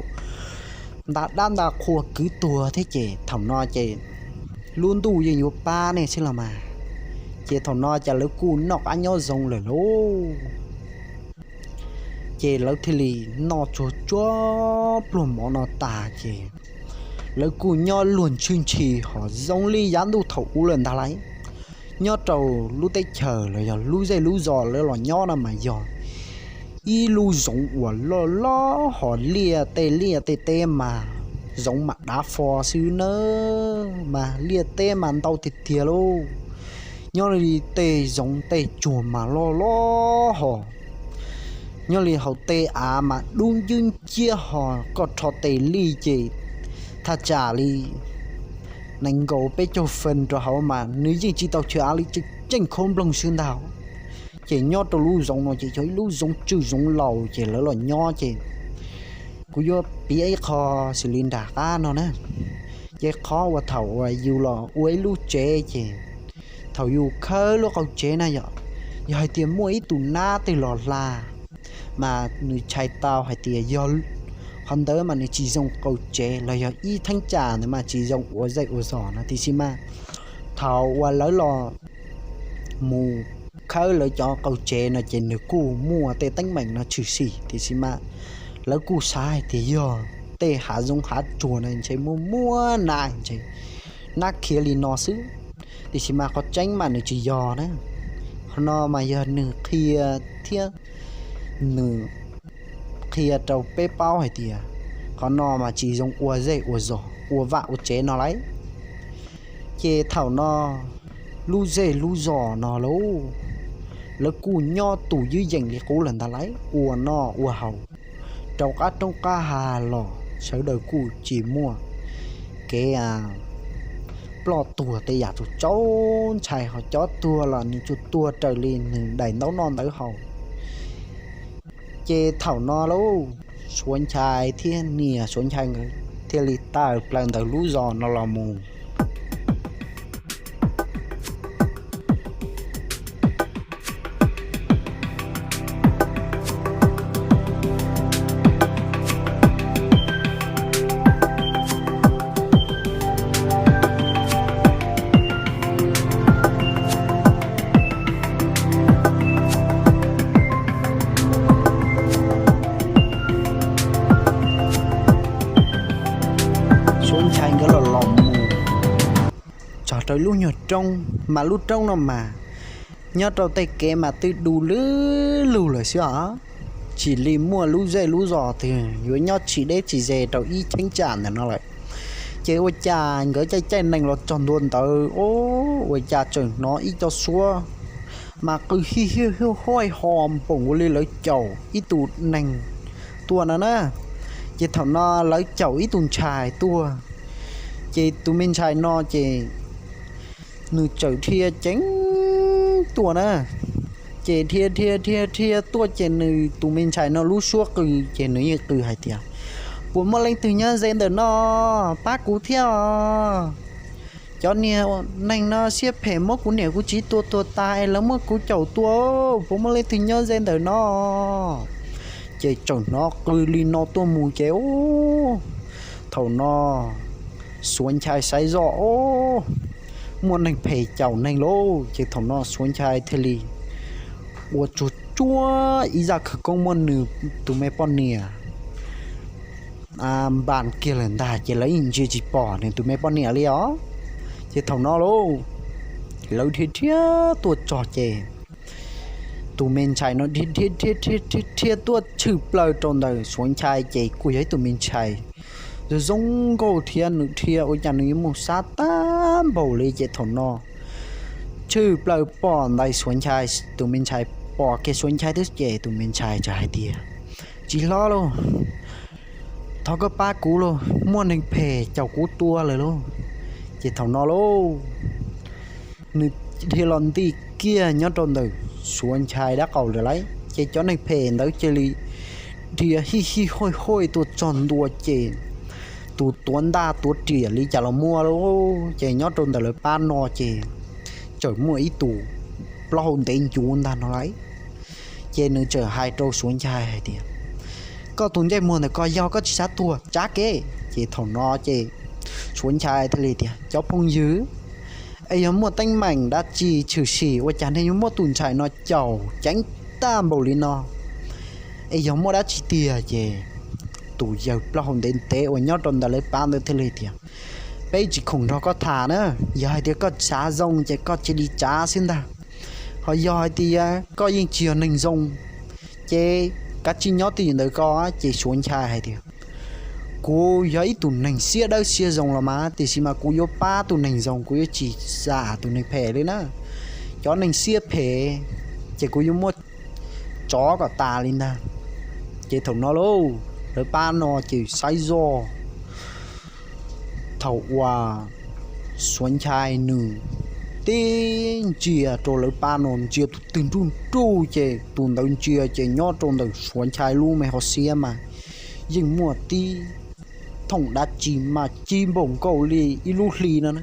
nta dab nta qhua kwv tuag thiab ces thaum no ces lub ntuj yeej yuav pab nej xwb los mas. Ces thaum no ces lawv kuj noj qab nyob zoo lawm lauj. Ces lawv thiaj li noj tsuag tsuag pluag mov no tas ces lawv kuj nyob luag ntshwj ntshis hos zoo li yav ntuj thaum ub lawm ntag lauj. Nyob rau lub teb chaws los yog lub zej lub zos lawv los nyob no mas yog ib lub zoov uas loj loj hos liaj tej liaj tej teb mas zoov mas dav fo xwb nawb, mas liaj teb mas ntau tiag tiag lauj. Nyob li tej zoov tej tsuag mas loj loj hos nyob li hauv tej av mas dub ncwb nciab hos koj rho tes li ces thaj tsam li nees nkaum peb caug fees rau hauv mas nws yeej tsis tau chaw av li, tseem tseem khaub nplooj xwb ntag. Ces nyob rau lub zoov no ces yog ib lub zoov tswj zoov laus ces lawv los nyob ces kuv yuav piav ib qho xws li nram qab no na. Ces qhov uas thaum uas yus los ua ib lub tsev ces thaum yus khawb lub qau tsev na yom, yog hais tias muaj ib tus nab twg los hla mas nws tshais tau hais tias yog qhov ntawd mas nws tsis zoo qau tsev los yog ib theeb tsam ntawd mas tsis zoo ua zej ua zos no. Tiam sis mas thaum uas lawv los mus khawb lawv cov qau tsev no ces nws kuj muaj tej teeb meem no tshwm sim, tiam sis mas lawv kuj xav hais tias yog tej hav zoov hav tsuag no ntshe muaj muaj nab ntshe nab khiav li no xwb. Tiam sis mas qhov tseeb mas nws tsis yog na. Qhov no mas yog nws qhia thiab nws qhia rau peb paub hais tias qhov no mas tsis zoo ua zej ua zos ua vaj ua tsev no lauj. Ces thaum no lub zej lub zos no lauj, lawv kuj nyob tus ywj yeem li qub lawm ntag lauj, ua noj ua haus rau qab roob qab hav los sawv daws kuj tsis muaj kev ploj tuag tej yam txaus ntshai, ho cov tuag los nws tsuas tuag raws li nws daim ntaub noj ntawv haus. Ces thaum no lauj, Suav Nchai thiab niam Suav Nchai nkawd thiaj li tawm plaws ntawm lub zos no los mus. Suav Nchai nkawd los los mus txog rau lub nyuag roob, mas lub roob no mas nyob rau tej kev mas twb du lug lug lawm xwb os. Tsis li muaj lub zej lub zos twg yuav nyob tsis deb tsis ze rau ib cheeb tsam ntawm no lawm. Ces ua cas nkawd caij caij nees los txog ntua ntawd, ua cas tseem hnov ib co suab mas qw hij hij huaj huaj ho npaum ua li lawv caum ib tus neeg tuaj no na. Ces thaum no lawv caum ib tus ntxhais tuaj, ces tus me ntxhais no ces nws txawm dhia ceev tuaj na. Ces dhia dhia dhia dhia tuaj ces nws tus me ntxhais no lub suab qw ces nws yeej qw hais tias, puas muaj leej twg nyob ze ntawm no, pab kuv thiab os. Cov niag neeg no siab phem muab kuv niam kuv txiv tua tuag tas es lawv muab kuv caum tua, puas muaj leej twg nyob ze ntawm no? Ces txawm hnov qw li no tuaj mus ces thaum no Suav Nchai saib zoj, muaj neeg phem caum neeg lauj. Ces thaum no Suav Nchai thiaj li ua tsuag tsuag ib zaj khawv koob muab nws tus me poj niam npas kiag lawm ntag, ces lawv yeej ntsia tsis pom nws tus me poj niam li os. Ces thaum no lauj, lawv dhia dhia tuaj txog ces tus me ntxhais no dhia dhia dhia dhia dhia tuaj tshwm plaws rau ntawm Suav Nchai, ces kuj yog ib tus me ntxhais zoo zoo nkauj thiab nws dhia ua cas nws yuav mus sab tag npaum li. Ces thaum no tshwm plaws pom ntawm Suav Nchai, tus me ntxhais pom kiag Suav Nchai xwb ces tus me ntxhais txawm hais tias, txiv hlob lauj, thov koj pab kuv lauj, muaj neeg phem caum kuv tua lawm lauj. Ces thaum no lauj, nws dhia los nti kiag nyob rau ntawm Suav Nchai dab qaum lawm lauj, ces cov neeg phem ntawd cia li dhia hij hij huaj huaj tuaj txog ntua ces tus tuav ntaj tuav riam li cas los muaj lauj. Ces nyob rau ntawm lawv pab no ces txawm muaj ib tus plaub hau ntev ncuv ntag no lauj. Ces nws txawm hais rau Suav Nchai hais tias, koj tus ntsej muag ntawm ko yog koj tsis xav tuag tsav kev. Ces thaum no ces Suav Nchai thiaj li tias, cov phooj ywg, es yog muaj teeb meem dab tsi tshwm sim ua cas nej yuav muab tus ntxhais no caum ceev tag npaum li no? Es yog muaj dab tsi tiag? Ces tus yawg plaub hau ntev ntev uas nyob rau ntawm lawv pab ntawd thiaj li tias, peb tsis khoom nrog koj tham na, yog hais tias koj xav zoo ces koj cia li tsav xwb ntag. Ho yog hais tias koj yeej tsis yog neeg zoo, ces kav tsij nyob twj ywm ntawm ko. Ces Suav Nchai hais tias, kuv yog ib tug neeg siab dawb siab zoo los mas, tiam sis mas kuv yuav pab tus neeg zoo, kuv yuav tsis xam tus neeg phem li na. Cov neeg siab phem ces kuv yuav muab tsov kom tas li ntag. Ces thaum no lauj, lawv pab no ces saib zoj, thaum uas Suav Nchai nws tib ntsia rau lawv pab no, ntsia tus twg nruj nruj ces tus ntawd ntsia ces nyob rau ntawm Suav Nchai lub me hauv siab mas yeej muaj tib thooj dab tsi mas ci npaum nkaus li ib lub hli no na.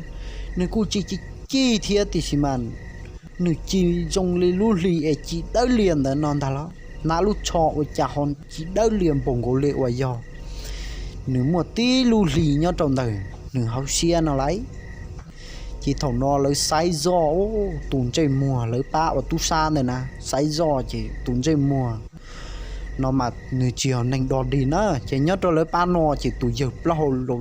Nws kuj ci ci ci thiab tiam sis mas nws ci zoo li lub hli es ci dawb lias ntawd no ntag los, hnab lub tsho ua cas ho ci dawb lias npaum nkaus li uas yog nws muaj tib lub hli nyob rau ntawm nws hauv siab no lauj. Ces thaum no lawv saib zoj, tus ntsej muag lawv pab uas tub sab ntawd na, saib zoj ces tus ntsej muag no mas nws tsis yog neeg dog dig na. Ces nyob rau lawv pab no ces tus yawg plaub hau,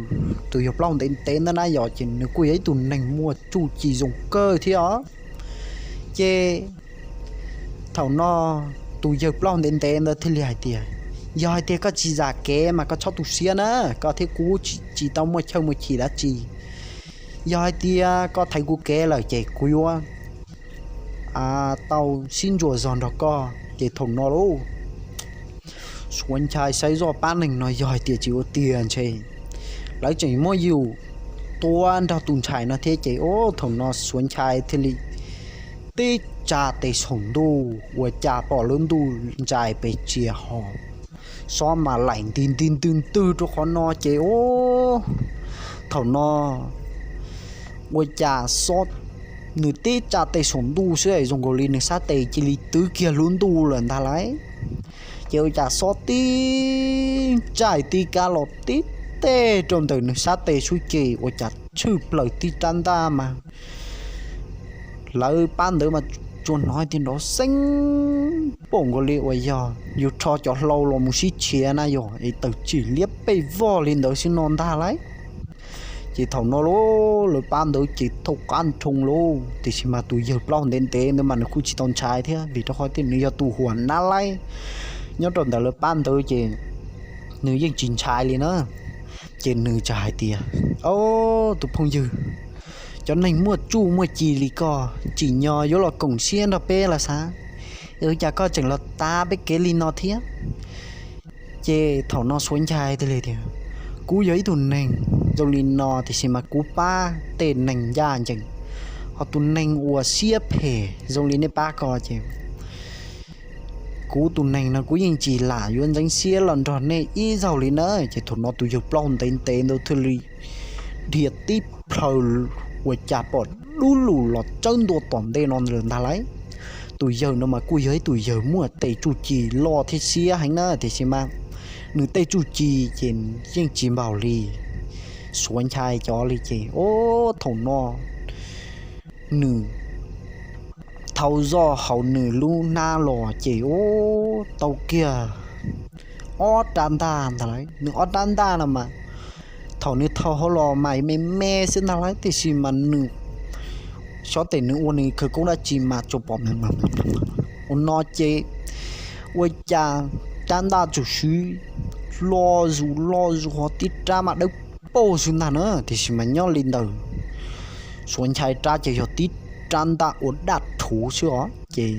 tus yawg plaub hau ntev ntev ntawd na yog ces nws kuj yog ib tug neeg muaj txuj ci zoo kawg thiab os. Ces thaum no tus yawg plaub hau ntev ntev ntawd thiaj li hais tias, yog hais tias koj tsis zam kev mas koj txhob tu siab na, koj thiab kuv tsis tau muaj chaw muaj chim dab tsi. Yog hais tias koj thaiv kuv kev lawm ces kuv yuav tau sib ntsuas zog nrog koj. Ces thaum no lauj, Suav Nchai saib zoj pab neeg no yog hais tias tsis ua tiag ntshe lawv tseem muab yus tua nrog tus ntxhais no thiab. Ces thaum no Suav Nchai thiaj li tib tsa tes saum ntuj ua cas pom lub ntuj ntsais pes txias ho xob mas laim nti nti ntwg ntwg rau qhov no ces thaum no ua cas xob, nws tib tsa tes saum ntuj xwb es zoo nkaus li nws sab tes cia li twb kiag lub ntuj lawm ntag lauj. Ces ua cas xob tib ntsais tib kab los tib teg rau ntawm nws sab tes xwb ces ua cas tshwj plaws tib rab ntaj mas lawv pab ntawd mas tsuas hnov tias nrov xeeb npaum nkaus li uas yog yus rho cov hlau los mus sib tshiav na yog es tawm tsim liab pes vog li ntawd xwb no ntag lauj. Ces thaum no lauj, lawv pab ntawd ces thaub qab nroo lauj, tiam sis mas tus yawg plaub hau ntev ntev ntawd mas nws kuj tsis tau ntshai thiab vim rau qhov tias nws yog tus huam nab laib nyob rau ntawm lawv pab ntawd ces nws yeej tsis ntshai li na. Ces nws txawm hais tias, ob, tus phooj ywg, cov neeg muaj txuj muaj ci li koj tsim nyog yuav los koom siab nrog peb los xav, ua cas koj tseem los tav peb kev li no thiab? Ces thaum no Suav Nchai thiaj li tias, kuv yog ib tug neeg zoo li no tiam sis mas kuv pab tej neeg ncaj ncees, ho tus neeg uas siab phem zoo li nej pab ko ces kuv tus neeg no kuv yeej tsis lam yuav ntxeev siab los nrog nej ib zaug li na. Ces thaum no tus yawg plaub hau ntev ntev ntawd thiaj li dhia tib plhaw ua cas pom dub lug los tsawb ntua tom ntej no lawm ntag lauj. Tus yawg no mas kuj yog ib tus yawg muaj tes txuj ci loj thiab siab heev na tiam sis mas nws tej txuj ci ces yeej tsis npaum li Suav Nchai cov li. Ces ob, thaum no nws thau zoj hauv nws lub hnab los ces ob, tau kiag ob rab ntaj ntag lauj. Nws ob rab ntaj no mas thaum nws thau hauv los mas me me xwb ntag lauj, tiam sis mas nws xyov tes nws ua nws khawv koob dab tsi mas tsuas pom ua no ces ua cas rab ntaj txawm siv loj zus loj zus ho tib rab mas dawb paug xwb ntag na. Tiam sis mas nyob li ntawd Suav Nchai rab ces yog tib rab ntaj ua daj rhuv xwb os, ces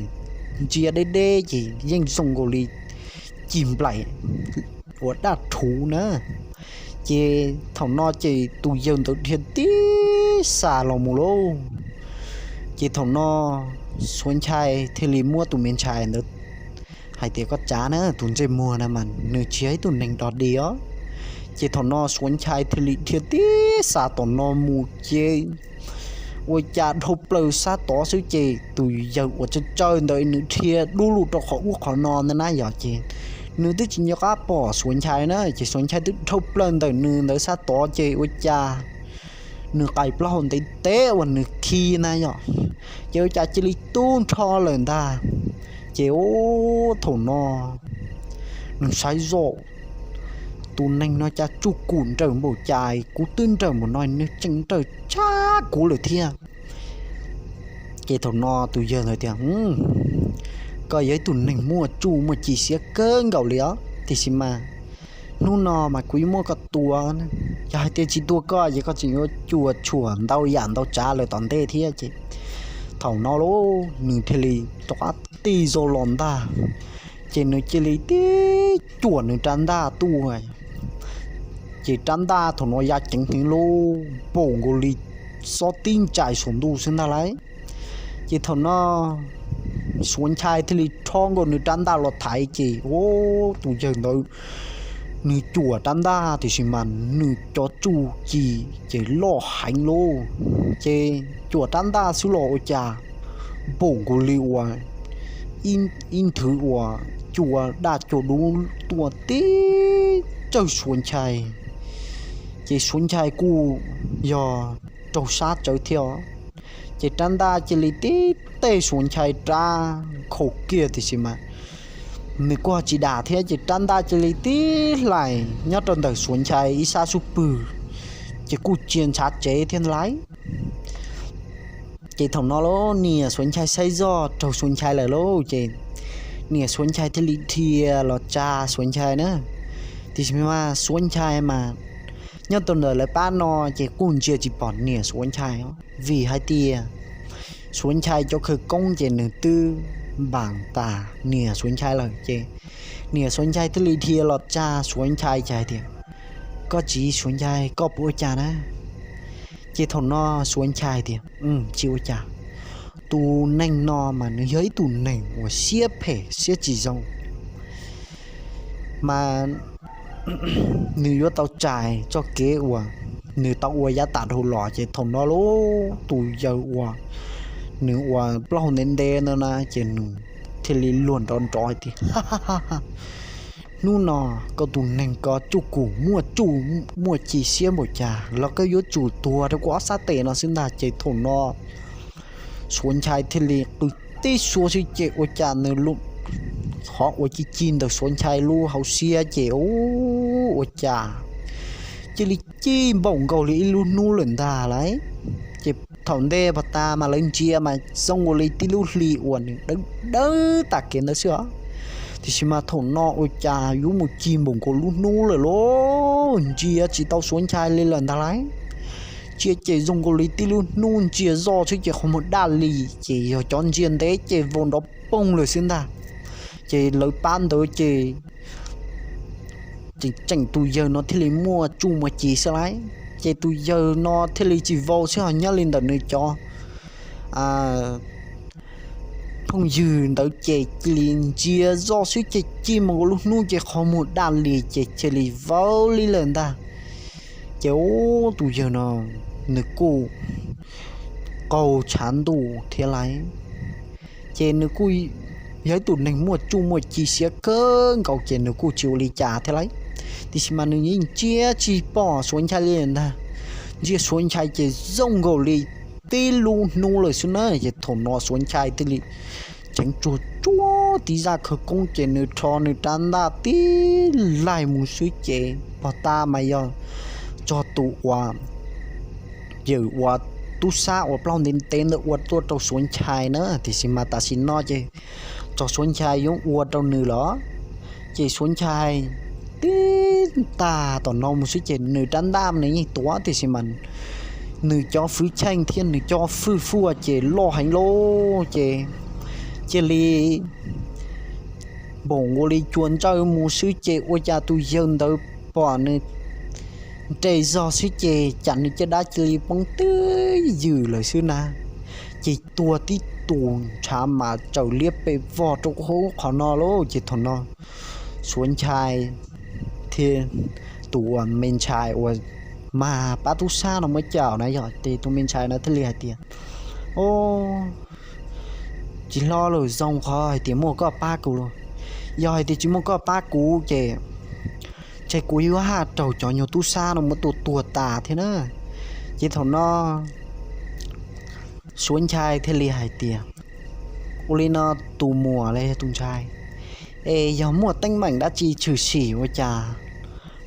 ntsia deb deb ces yeej zoo nkaus li cig nplaim ua daj rhuv na. Ces thaum no ces tus yawg ntawd dhia tib xas los mus lauj. Ces thaum no Suav Nchai thiaj li muab tus me ntxhais ntawd hais tias, koj tsav na, tus ntsej muag na mas nws tsis yog ib tug neeg dog dig os. Ces thaum no Suav Nchai thiaj li dhia tib xas tom no mus ces ua cas dhau plaws sab tod xwb ces tus yawg uas tsawg tsawg ntawd nws dhia dub lug rau qhov ub qhov no ntag na yog ces nws twb tsis nco qab pom Suav Nchai na ces Suav Nchai twb dhau plaws ntawm nws ntawd sab tod ces ua cas nws qais plaub hau ntev teb uas nws khi na yog ces ua cas cia li tub nrho lawm ntag. Ces ub thaum no nws saib zoj, tus neeg no cas tsuj kum nrawm npaum cas, kuv twb nrawm npaum no nws tseem nrawm tshaj kuv lawm thiab. Ces thaum no tus yawg ntawd tias, koj yog ib tug neeg muaj tsuj muaj ci siab kawg nkaus li os, tiam sis mas hnub no mas kuv yuav muab koj tua. Yog hais tias tsis tua koj ces koj tseem yuav cuam tshuam ntau yam ntau tsav lawm tom ntej thiab. Ces thaum no lauj nws thiaj li rov qab tig zog los ntag, ces nws cia li tib cuam nws rab ntaj tuaj. Ces rab ntaj thaum no ya ceev heev lauj, npaum nkaus li xob tib ntsais saum ntuj xwb ntag lauj. Ces thaum no Suav Nchai thiaj li rho nkaus nws rab ntaj los thaiv ces ub tus yawg ntawd nws cuam rab ntaj tiam sis mas nws cov tsuj ci ces loj heev lauj. Ces cuam rab ntaj xwb los ua cas npaum nkaus li uas ib nthwv uas cua daj cua dub tuaj tib tsawg Suav Nchai. Ces Suav Nchai kuj yog raug sab tsawv thiab os. Ces rab ntaj cia li tib tej Suav Nchai rab nkhaus kiag tiam sis mas nws kuj tsis dam thiab ces rab ntaj cia li tib hlais nyob rau ntawm Suav Nchai ib sab sub pwg, ces kuj tsis ntshav tsev thiab ntag lauj. Ces thaum no lauj niam Suav Nchai saib zoj raug Suav Nchai lawm lauj ces niam Suav Nchai thiaj li dhia los tsa Suav Nchai na. Tiam sis mas Suav Nchai mas nyob rau ntawm lawv pab no ces kuj ntsia tsis pom niam Suav Nchai os, vim hais tias Suav Nchai cov khawv koob ces nws twb npam tas niam Suav Nchai lawm ces niam Suav Nchai thiaj li dhia los tsa Suav Nchai ces hais tias, koj txiv Suav Nchai, koj puas ua cas na? Ces thaum no Suav Nchai tias, tsis ua cas. Tus neeg no mas nws yog ib tug neeg uas siab phem siab tsis zoo, mas nws yuav tau tsais txoj kev uas nws tau ua yav tas dhau los. Ces thaum no lauj tus yawg uas nws ua plaub hau ntev ntev ntawd na ces nws thiaj li luag nrov nrov hais tias, hnub no koj tus neeg ko tsuj kum muaj tsuj muaj ci siab npaum cas los koj yuav tsum tuag rau kuv ob sab tes no xwb ntag. Ces thaum no Suav Nchai thiaj li qw tib suab xwb ces ua cas nws qhov uas ci ci ntawm Suav Nchai lub hauv siab ces ua cas cia li ci npaum nkaus li ib lub hnub lawm ntag lauj. Ces thaum ntej pog tas mas lawv ntsia mas zoo nkaus li tib lub hli uas nws dawb dawb tas kev ntawd xwb os, tiam sis mas thaum no ua cas yuav mus ci npaum nkaus lub hnub lawm lauj, ntsia tsis tau Suav Nchai li lawm ntag lauj. Ntsia ces zoo nkaus li tib lub hnub ntsia zoj xwb ces qhov muag daj li, ces yog cov ntsia ntev ces vau nrov poog lawm xwb ntag. Ces lawv pab ntawd ces tseem tseem tus yawg no thiaj li muaj tsuj muaj ci xwb lauj. Ces tus yawg no thiaj li tsis vau xwb ho nyob li ntawm nws cov phooj ywg ntawd ces cia li ntsia zoj xwb ces ci mus nkaus lub hnub ces qhov muag daj li ces cia li vau li lawm ntag. Ces ub tus yawg no nws kuj qaug tshav ntuj thiab lauj. Ces nws kuj yog ib tus neeg muaj tsuj muaj ci siab kawg nkaus ces nws kuj tsis ua li cas thiab lauj. Tiam sis mas nws yeej ntsia tsis pom Suav Nchai li ntag. Ntsia Suav Nchai ces zoo nkaus li tib lub hnub lawm xwb na. Ces thaum no Suav Nchai thiaj li ceev tsuag tsuag tib zaj khawv koob ces nws rho nws rab ntaj tib laig mus xwb ces pog tas mas yog txog tus uas yawm uas tub sab uas plaub ntev ntev ntawd ua tuaj rau Suav Nchai na. Tiam sis mas tam sim no ces txog Suav Nchai yuav ua rau nws los, ces Suav Nchai tib tag tom no mus xwb ces nws rab ntaj nws yeej tuav tiam sis mas nws cov fwv cheej thiab nws cov fwj fuaj ces loj heev lauj. Ces cia li npaum nkaus li cua ntsawj mus xwb ces ua cas tus yawg ntawd pom nws nres zog xwb ces cas nws caj dab cia li poob twb ywm lawm xwb na. Ces tuag tib tus ntshav mas tsaws liab pes vog rau qhov ub qhov no lauj. Ces thaum no Suav Nchai thiab tus uas me ntxhais uas mas pab tub sab no muab caum na. Yog ces tus me ntxhais no thiaj li hais tias, o, tsis hlob lauj, zoo qhov hais tias muaj koj pab kuv lauj. Yog hais tias tsis muaj koj pab kuv ces ntshe kuv yuav haj raug cov nyuag tub sab no muab tua tuag tas thiab na. Ces thaum no Suav Nchai thiaj li hais tias, ua li no tus muam los yog tus ntxhais, es yog muaj teeb meem dab tsi tshwm sim ua cas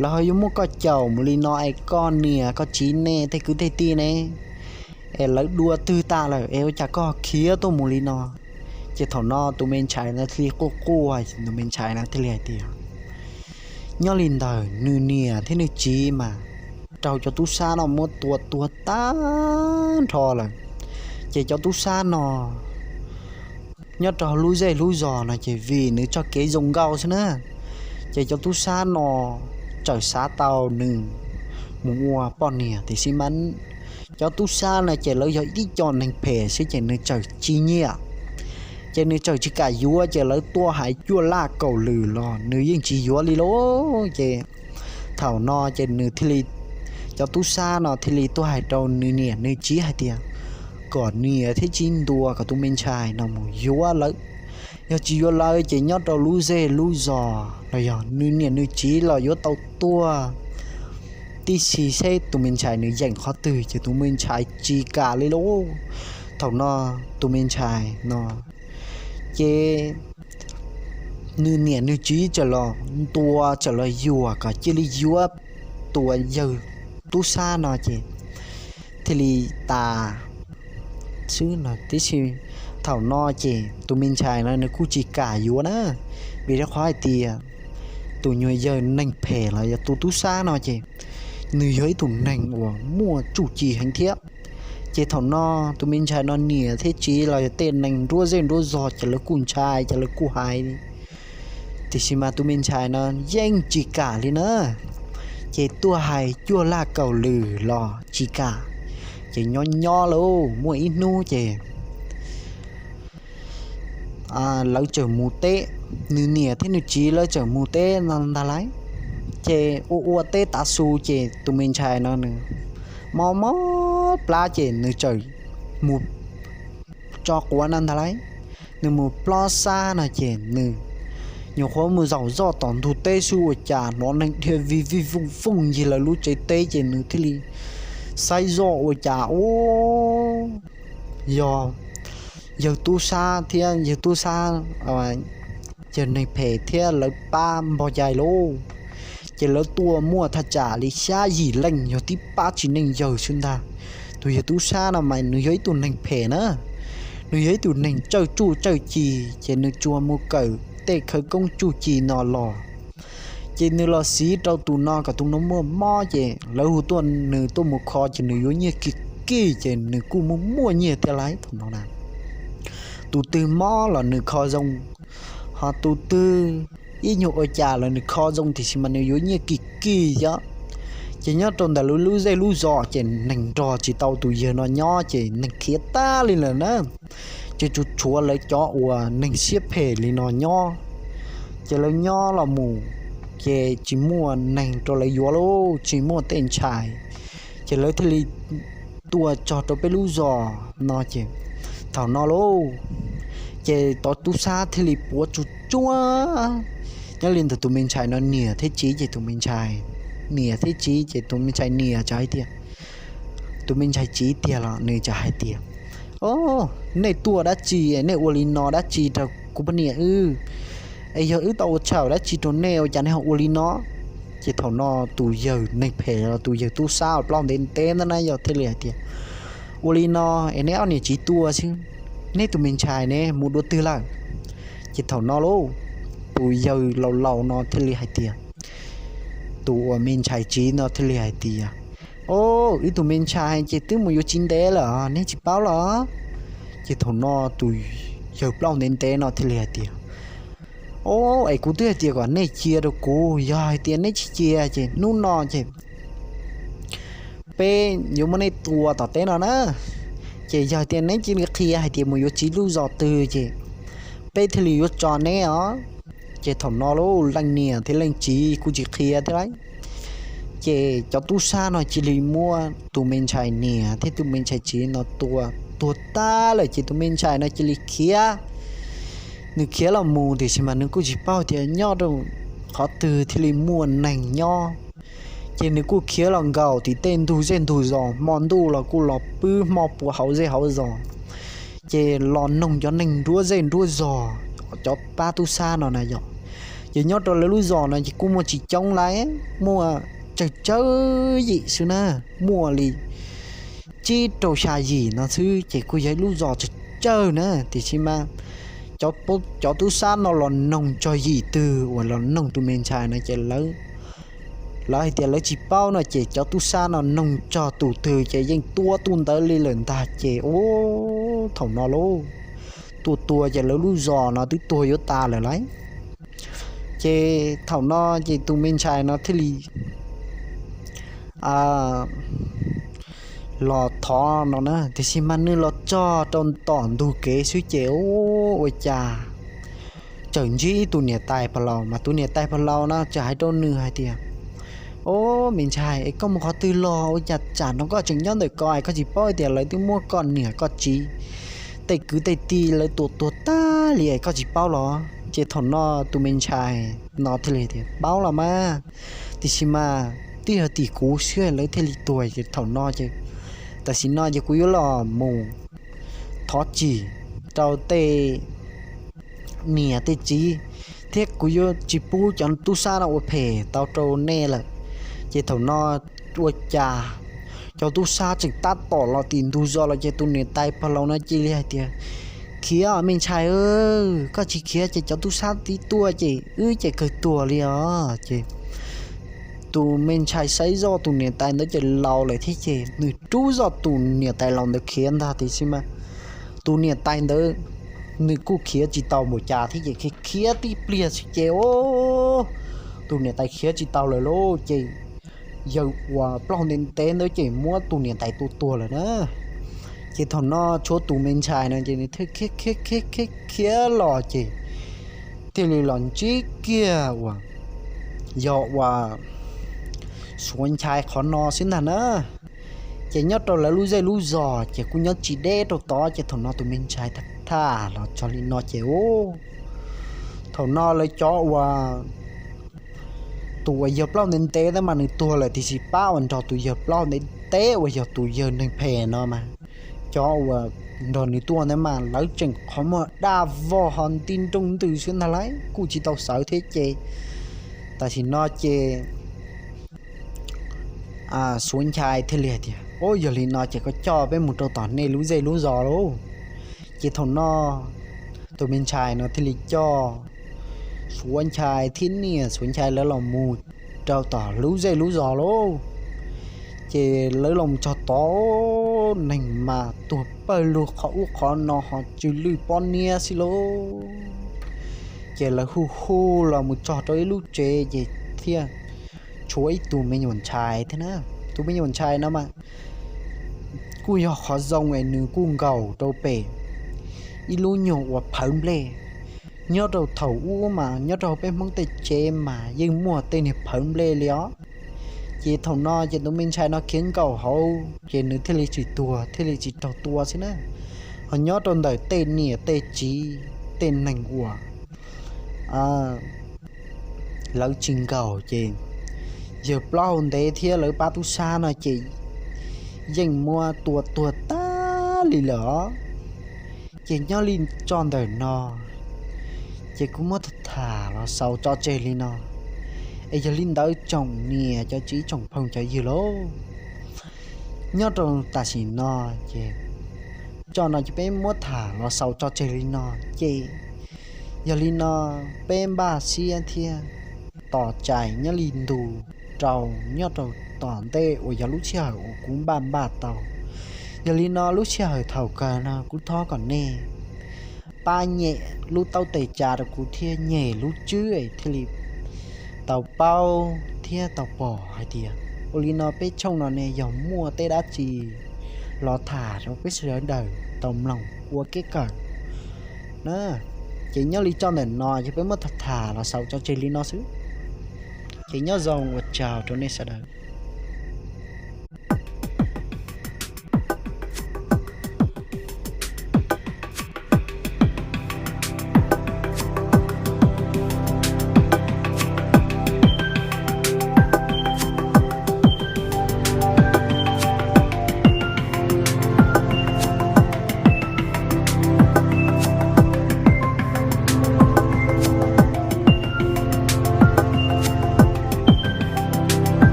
lawv ho yuav muab koj caum mus li no es koj niam koj txiv nej tej kwv tej tij ne, es lawv dua twg tas lawm es ua cas koj khiav tuaj mus li no? Ces thaum no tus me ntxhais no thiaj li quaj quaj, tus me ntxhais no thiaj li hais tias, nyob li ntawd nws niam thiab nws txiv mas raug cov tub sab no muab tua tuag tag nrho lawm. Ces cov tub sab no nyob rau lub zej lub zos no ces vim nws txoj kev zoo nkauj xwb na, ces cov tub sab no txawm xav tau nws mus ua poj niam tiam sis mas cov tub sab no ces lawv yog ib co neeg phem xwb ces nws txawm tsis nyiam. Ces nws txawm tsis kam yuav ces lawv tuaj hais cuaj laj kaum lwm los nws yeej tsis yuav li lauj. Ces thaum no ces nws thiaj li, cov tub sab no thiaj li tuaj hais rau nws niam nws txiv hais tias kom niam thiab txiv ntuas kom tus me ntxhais no mus yuav lawv. Yog tsis yuav lawv ces nyob rau lub zej lub zos los yog nws niam nws txiv los yuav tau tuag tib si seb tus me ntxhais nws yeem qhov twg ces tus me ntxhais tsis kam li lauj. Thaum no tus me ntxhais no ces nws niam nws txiv txawm los ntuas txawm los yuam kom cia li yuav tus yawg tub sab no ces thiaj li tas xwb no. Tiam sis thaum no ces tus me ntxhais no nws kuj tsis kam yuav na, vim rau qhov hais tias tus nyuag yawg neeg phem los yog tus tub sab no ces nws yog ib tug neeg uas muaj txuj ci heev thiab. Ces thaum no tus me ntxhais no niam thiab txiv los yog tej neeg nruab zej nruab zog ces lawv kuj ntshai ces lawv kuj hais li, tiam sis mas tus me ntxhais no yeej tsis kam li na. Ces tuaj hais cuaj laj kaum lwm los tsis kam. Ces nyob nyob lauj, muaj ib hnub ces lawv txawm mus teb, nws niam thiab nws txiv lawv txawm mus teb no ntag lauj. Ces ua ua teb tav su ces tus me ntxhais no nws mob mob plab ces nws txawm mus tso quav no ntag lauj. Nws mus plob sab no ces nws nyuam qhuav mus zaum zoj tom ntug teb xwb ua cas hnov neeg dhia vij vij vooj vooj ncig lawv lub tsev teb ces nws thiaj li saib zoj ua cas ub yog yawg tub sab thiab yawg tub sab, yawg neeg phem thiab lawv pab npog cai lauj. Ces lawv tuaj muaj thaj tsam li xya yim leej yog tib pab txiv neej yawg xwb ntag. Tus yawg tub sab no mas nws yog ib tug neeg phem na, nws yog ib tug neeg tsawj tsuj tsawj ci, ces nws tsuas mus kawm tej khawv koob tsuj ci no los. Ces nws los siv rau tus no kom tus no muaj mob ces lawv hu tuaj nws tuaj mus kho ces nws yuav nyiaj kim kim ces nws kuj muaj muaj nyiaj thiab lauj thaum no na. Tus twg mob los nws kho zoo, ho tus twg ib nyuag ua cas los nws kho zoo tiam sis mas nws yuav nyiaj kim kim xwb. Ces nyob rau ntawm lub lub zej lub zos ces neeg nrog tsis tau tus yawg no nyob ces neeg khiav tag li lawm na. Ces tsuas tshuav lawv cov uas neeg siab phem li no nyob. Ces lawv nyob los mus ces tsis muaj neeg rau lawv yuav lauj, tsis muaj tej ntxhais. Ces lawv thiaj li tuaj txog rau peb lub zos no ces thaum no lauj, ces tov tub sab thiaj li puav tsuj tsuav. Nyob li ntawd tus me ntxhais no niam thiab txiv ces tus me ntxhais niam thiab txiv ces tus me ntxhais niam txawm hais tias, tus me ntxhais txiv tiag los nws txawm hais tias, o, nej tuaj dab tsi, nej ua li no dab tsi rau kuv poj niam wb? Es yog wb tau ua txhaum dab tsi rau nej ua cas nej ho ua li no? Ces thaum no tus yawg neeg phem los tus yawg tub sab uas plaub ntev ntev ntawd na yog thiaj li hais tias, ua li no es neb ob niam txiv tuaj xwb, neb tus me ntxhais ne mus dua twg lawm? Ces thaum no lauj, tus yawg laus laus no thiaj li hais tias, tus uas me ntxhais txiv no thiaj li hais tias, o, wb tus me ntxhais ces twb mus yuav txiv ntev lawm neb tsis paub los? Ces thaum no tus yawg plaub ntev ntev no thiaj li hais tias, o, es kuv twb hais tias kom nej cia rau kuv, yog hais tias neb tsis cia ces hnub no ces peb yuav muab nej tua tom teb no na. Ces yog tias neb cia li qhia hais tias mus yuav txiv lub zos twg ces peb thiaj li yuav tso neb os. Ces thaum no lauj, leej niam thiab leej txiv kuj tsis qhia thiab lauj. Ces cov tub sab no cia li muab tus me ntxhais niam thiab tus me ntxhais txiv no tua tuag tag lawm ces tus me ntxhais no cia li khiav. Nws khiav los mus tiam sis mas nws kuj tsis paub tias nyob rau qhov twg thiaj li muaj neeg nyob. Ces nws kuj khiav los nkaum tim tej ntug zej ntug zos, hmo ntuj los kuj los pw hmo puas hauv zej hauv zos, ces los noog cov neeg nruab zej nruab zos, cov pab tub sab no na yom. Ces nyob rau lawv lub zos no ces kuj muaj tsis coob lawm, muaj tsawg tsawg yim xwb na, muaj li tsib rau xya yim no xwb ces kuj yog ib lub zos tsawg tsawg na. Tiam sis mas cov tub sab no los noog txog yim twg uas los noog tus me ntxhais no ces lawv hais tias lawv tsis paub no ces cov tub sab no noog txog tus twg ces yeej tua tus ntawd li lawm ntag ces ub, thaum no lauj, tua tua ces lawv lub zos no twb tuag yuav tas lawm lauj. Ces thaum no ces tus me ntxhais no thiaj li los thov no na, tiam sis mas nws los txog rau tom ntug kev xwb ces ua cas txawm ntsib ib tus niam tais pog laus, mas tus niam tais pog laus no txawm hais rau nws hais tias, Ob, me ntxhais, es koj mus qhov twg los ua cas tsam no koj tseem nyob ntawm ko es koj tsis paub tias lawv twb muab koj niam koj txiv tej kwv tej tij lawv tua tuag tag li es koj tsis paub los? Ces thaum no tus me ntxhais no thiaj li tias, Paub los mas, tiam sis mas twb yog tim kuv xwb lawv thiaj li tuag. Ces thaum no ces, tam sim no ces kuv yuav los mus thov txim rau tej niam tej txiv, thiab kuv yuav tsis pub cov tub sab no ua phem tau rau nej lawm. Ces thaum no ua cas cov tub sab tseem tab tom los tim ntug zos los ces tus niam tais pog laus no cia li hais tias, Khiav me ntxhais, koj tsis khiav ces cov tub sab tib tuaj ces wb ces kawg tuag li os. Ces tus me ntxhais saib zoj tus niam tais ntawd ces laus lawm thiab ces nws rub zoj tus niam tais laus ntawd khiav ntag tiam sis mas tus niam tais ntawd nws kuj khiav tsis tau npaum cas thiab ces khiav khiav tib pliag xwb ces tus niam tais khiav tsis tau lawm lauj. Ces yawg uas plaub hau ntev ntev ntawd ces muab tus niam tais tua tuag lawm na. Ces thaum no tshuav tus me ntxhais no ces nws thiaj khiav khiav khiav khiav los ces thiaj li los ntsib kiag uas yog uas Suav Nchai qhov no xwb ntag na. Ces nyob rau lawv lub zej lub zos ces kuj nyob tsis deb rau tod ces thaum no tus me ntxhais tham tham los txog li no ces ub, thaum no lawv cov uas tus uas yawg plaub hau ntev ntev tab mas nws tuag lawm tiam sis pab uas nrog tus yawg plaub hau ntev ntev uas yog tus yawg neeg phem no mas cov uas nrog nws tuaj ntawd mas lawv tseem qhov muag daj vog ho nti nroo ntws xwb ntag lauj, kuj tsis tau sawv thiab ces tam sim no ces Suav Nchai thiaj li hais tias, Ub, yog li no ces koj coj peb mus rau tom nej lub zej lub zos lauj. Ces thaum no tus me ntxhais no thiaj li coj Suav Nchai thiab niam Suav Nchai lawv los mus rau tom lub zej lub zos lauj. Ces lawv los txog tod, neeg mas tuag pawg lug qhov ub qhov no ho tsw lwj pob niab xwb lauj. Ces lawv hu hu los mus txog rau ib lub tsev ces thiaj tshuav ib tug me nyuam ntxhais thiab na. Tus me nyuam ntxhais no mas kuj yog qhov zoo es nws kuj nkaum rau pem ib lub nyuag uas phawv nplej. Nyob rau thaum ub mas nyob rau peb Hmoob tej tsev mas yeej muaj tej niag phawv nplej li os. Ces thaum no ces tus me ntxhais no khiav nkaum hauv ces nws thiaj li tsis tuag thiaj li tsis raug tua xwb na. Ho nyob rau ntawm tej niam tej txiv tej neeg uas lawv tsis nkaum ces yawg plaub hau ntev thiab lawv pab tub sab no ces yeej muab tua tuag tag li lawm os. Ces nyob li tso ntawm no ces kuv muab tham tham los xaus tso tseg li no. Es yog li ntawd tsoom niam cov txiv tsoom phooj cov ywg lauj, nyob rau tam sim no ces tso no ces peb muab tham los xaus tso tseg li no ces yog li no peb npaj siab thiab tos txais nyob li ntu rau nyob rau tom ntej uas yog lub sij hawm uas kuv npaj npaj tau. Yog li no lub sij hawm thaum kawg no kuv thov kom nej pab nyem lub taub tes tsa rau kuv thiab nyem lub tswb es thiaj li tau paub thiab tau pom hais tias ua li no peb tshooj no ne yog muaj tej dab tsi los tham rau peb sawv daws tau mloog ua kev kawm na. Ces nyob li tso ntawm no ces peb muab tham tham los xaus tso tseg li no xwb. Ces nyob zoo ua tsaug rau nej sawv daws.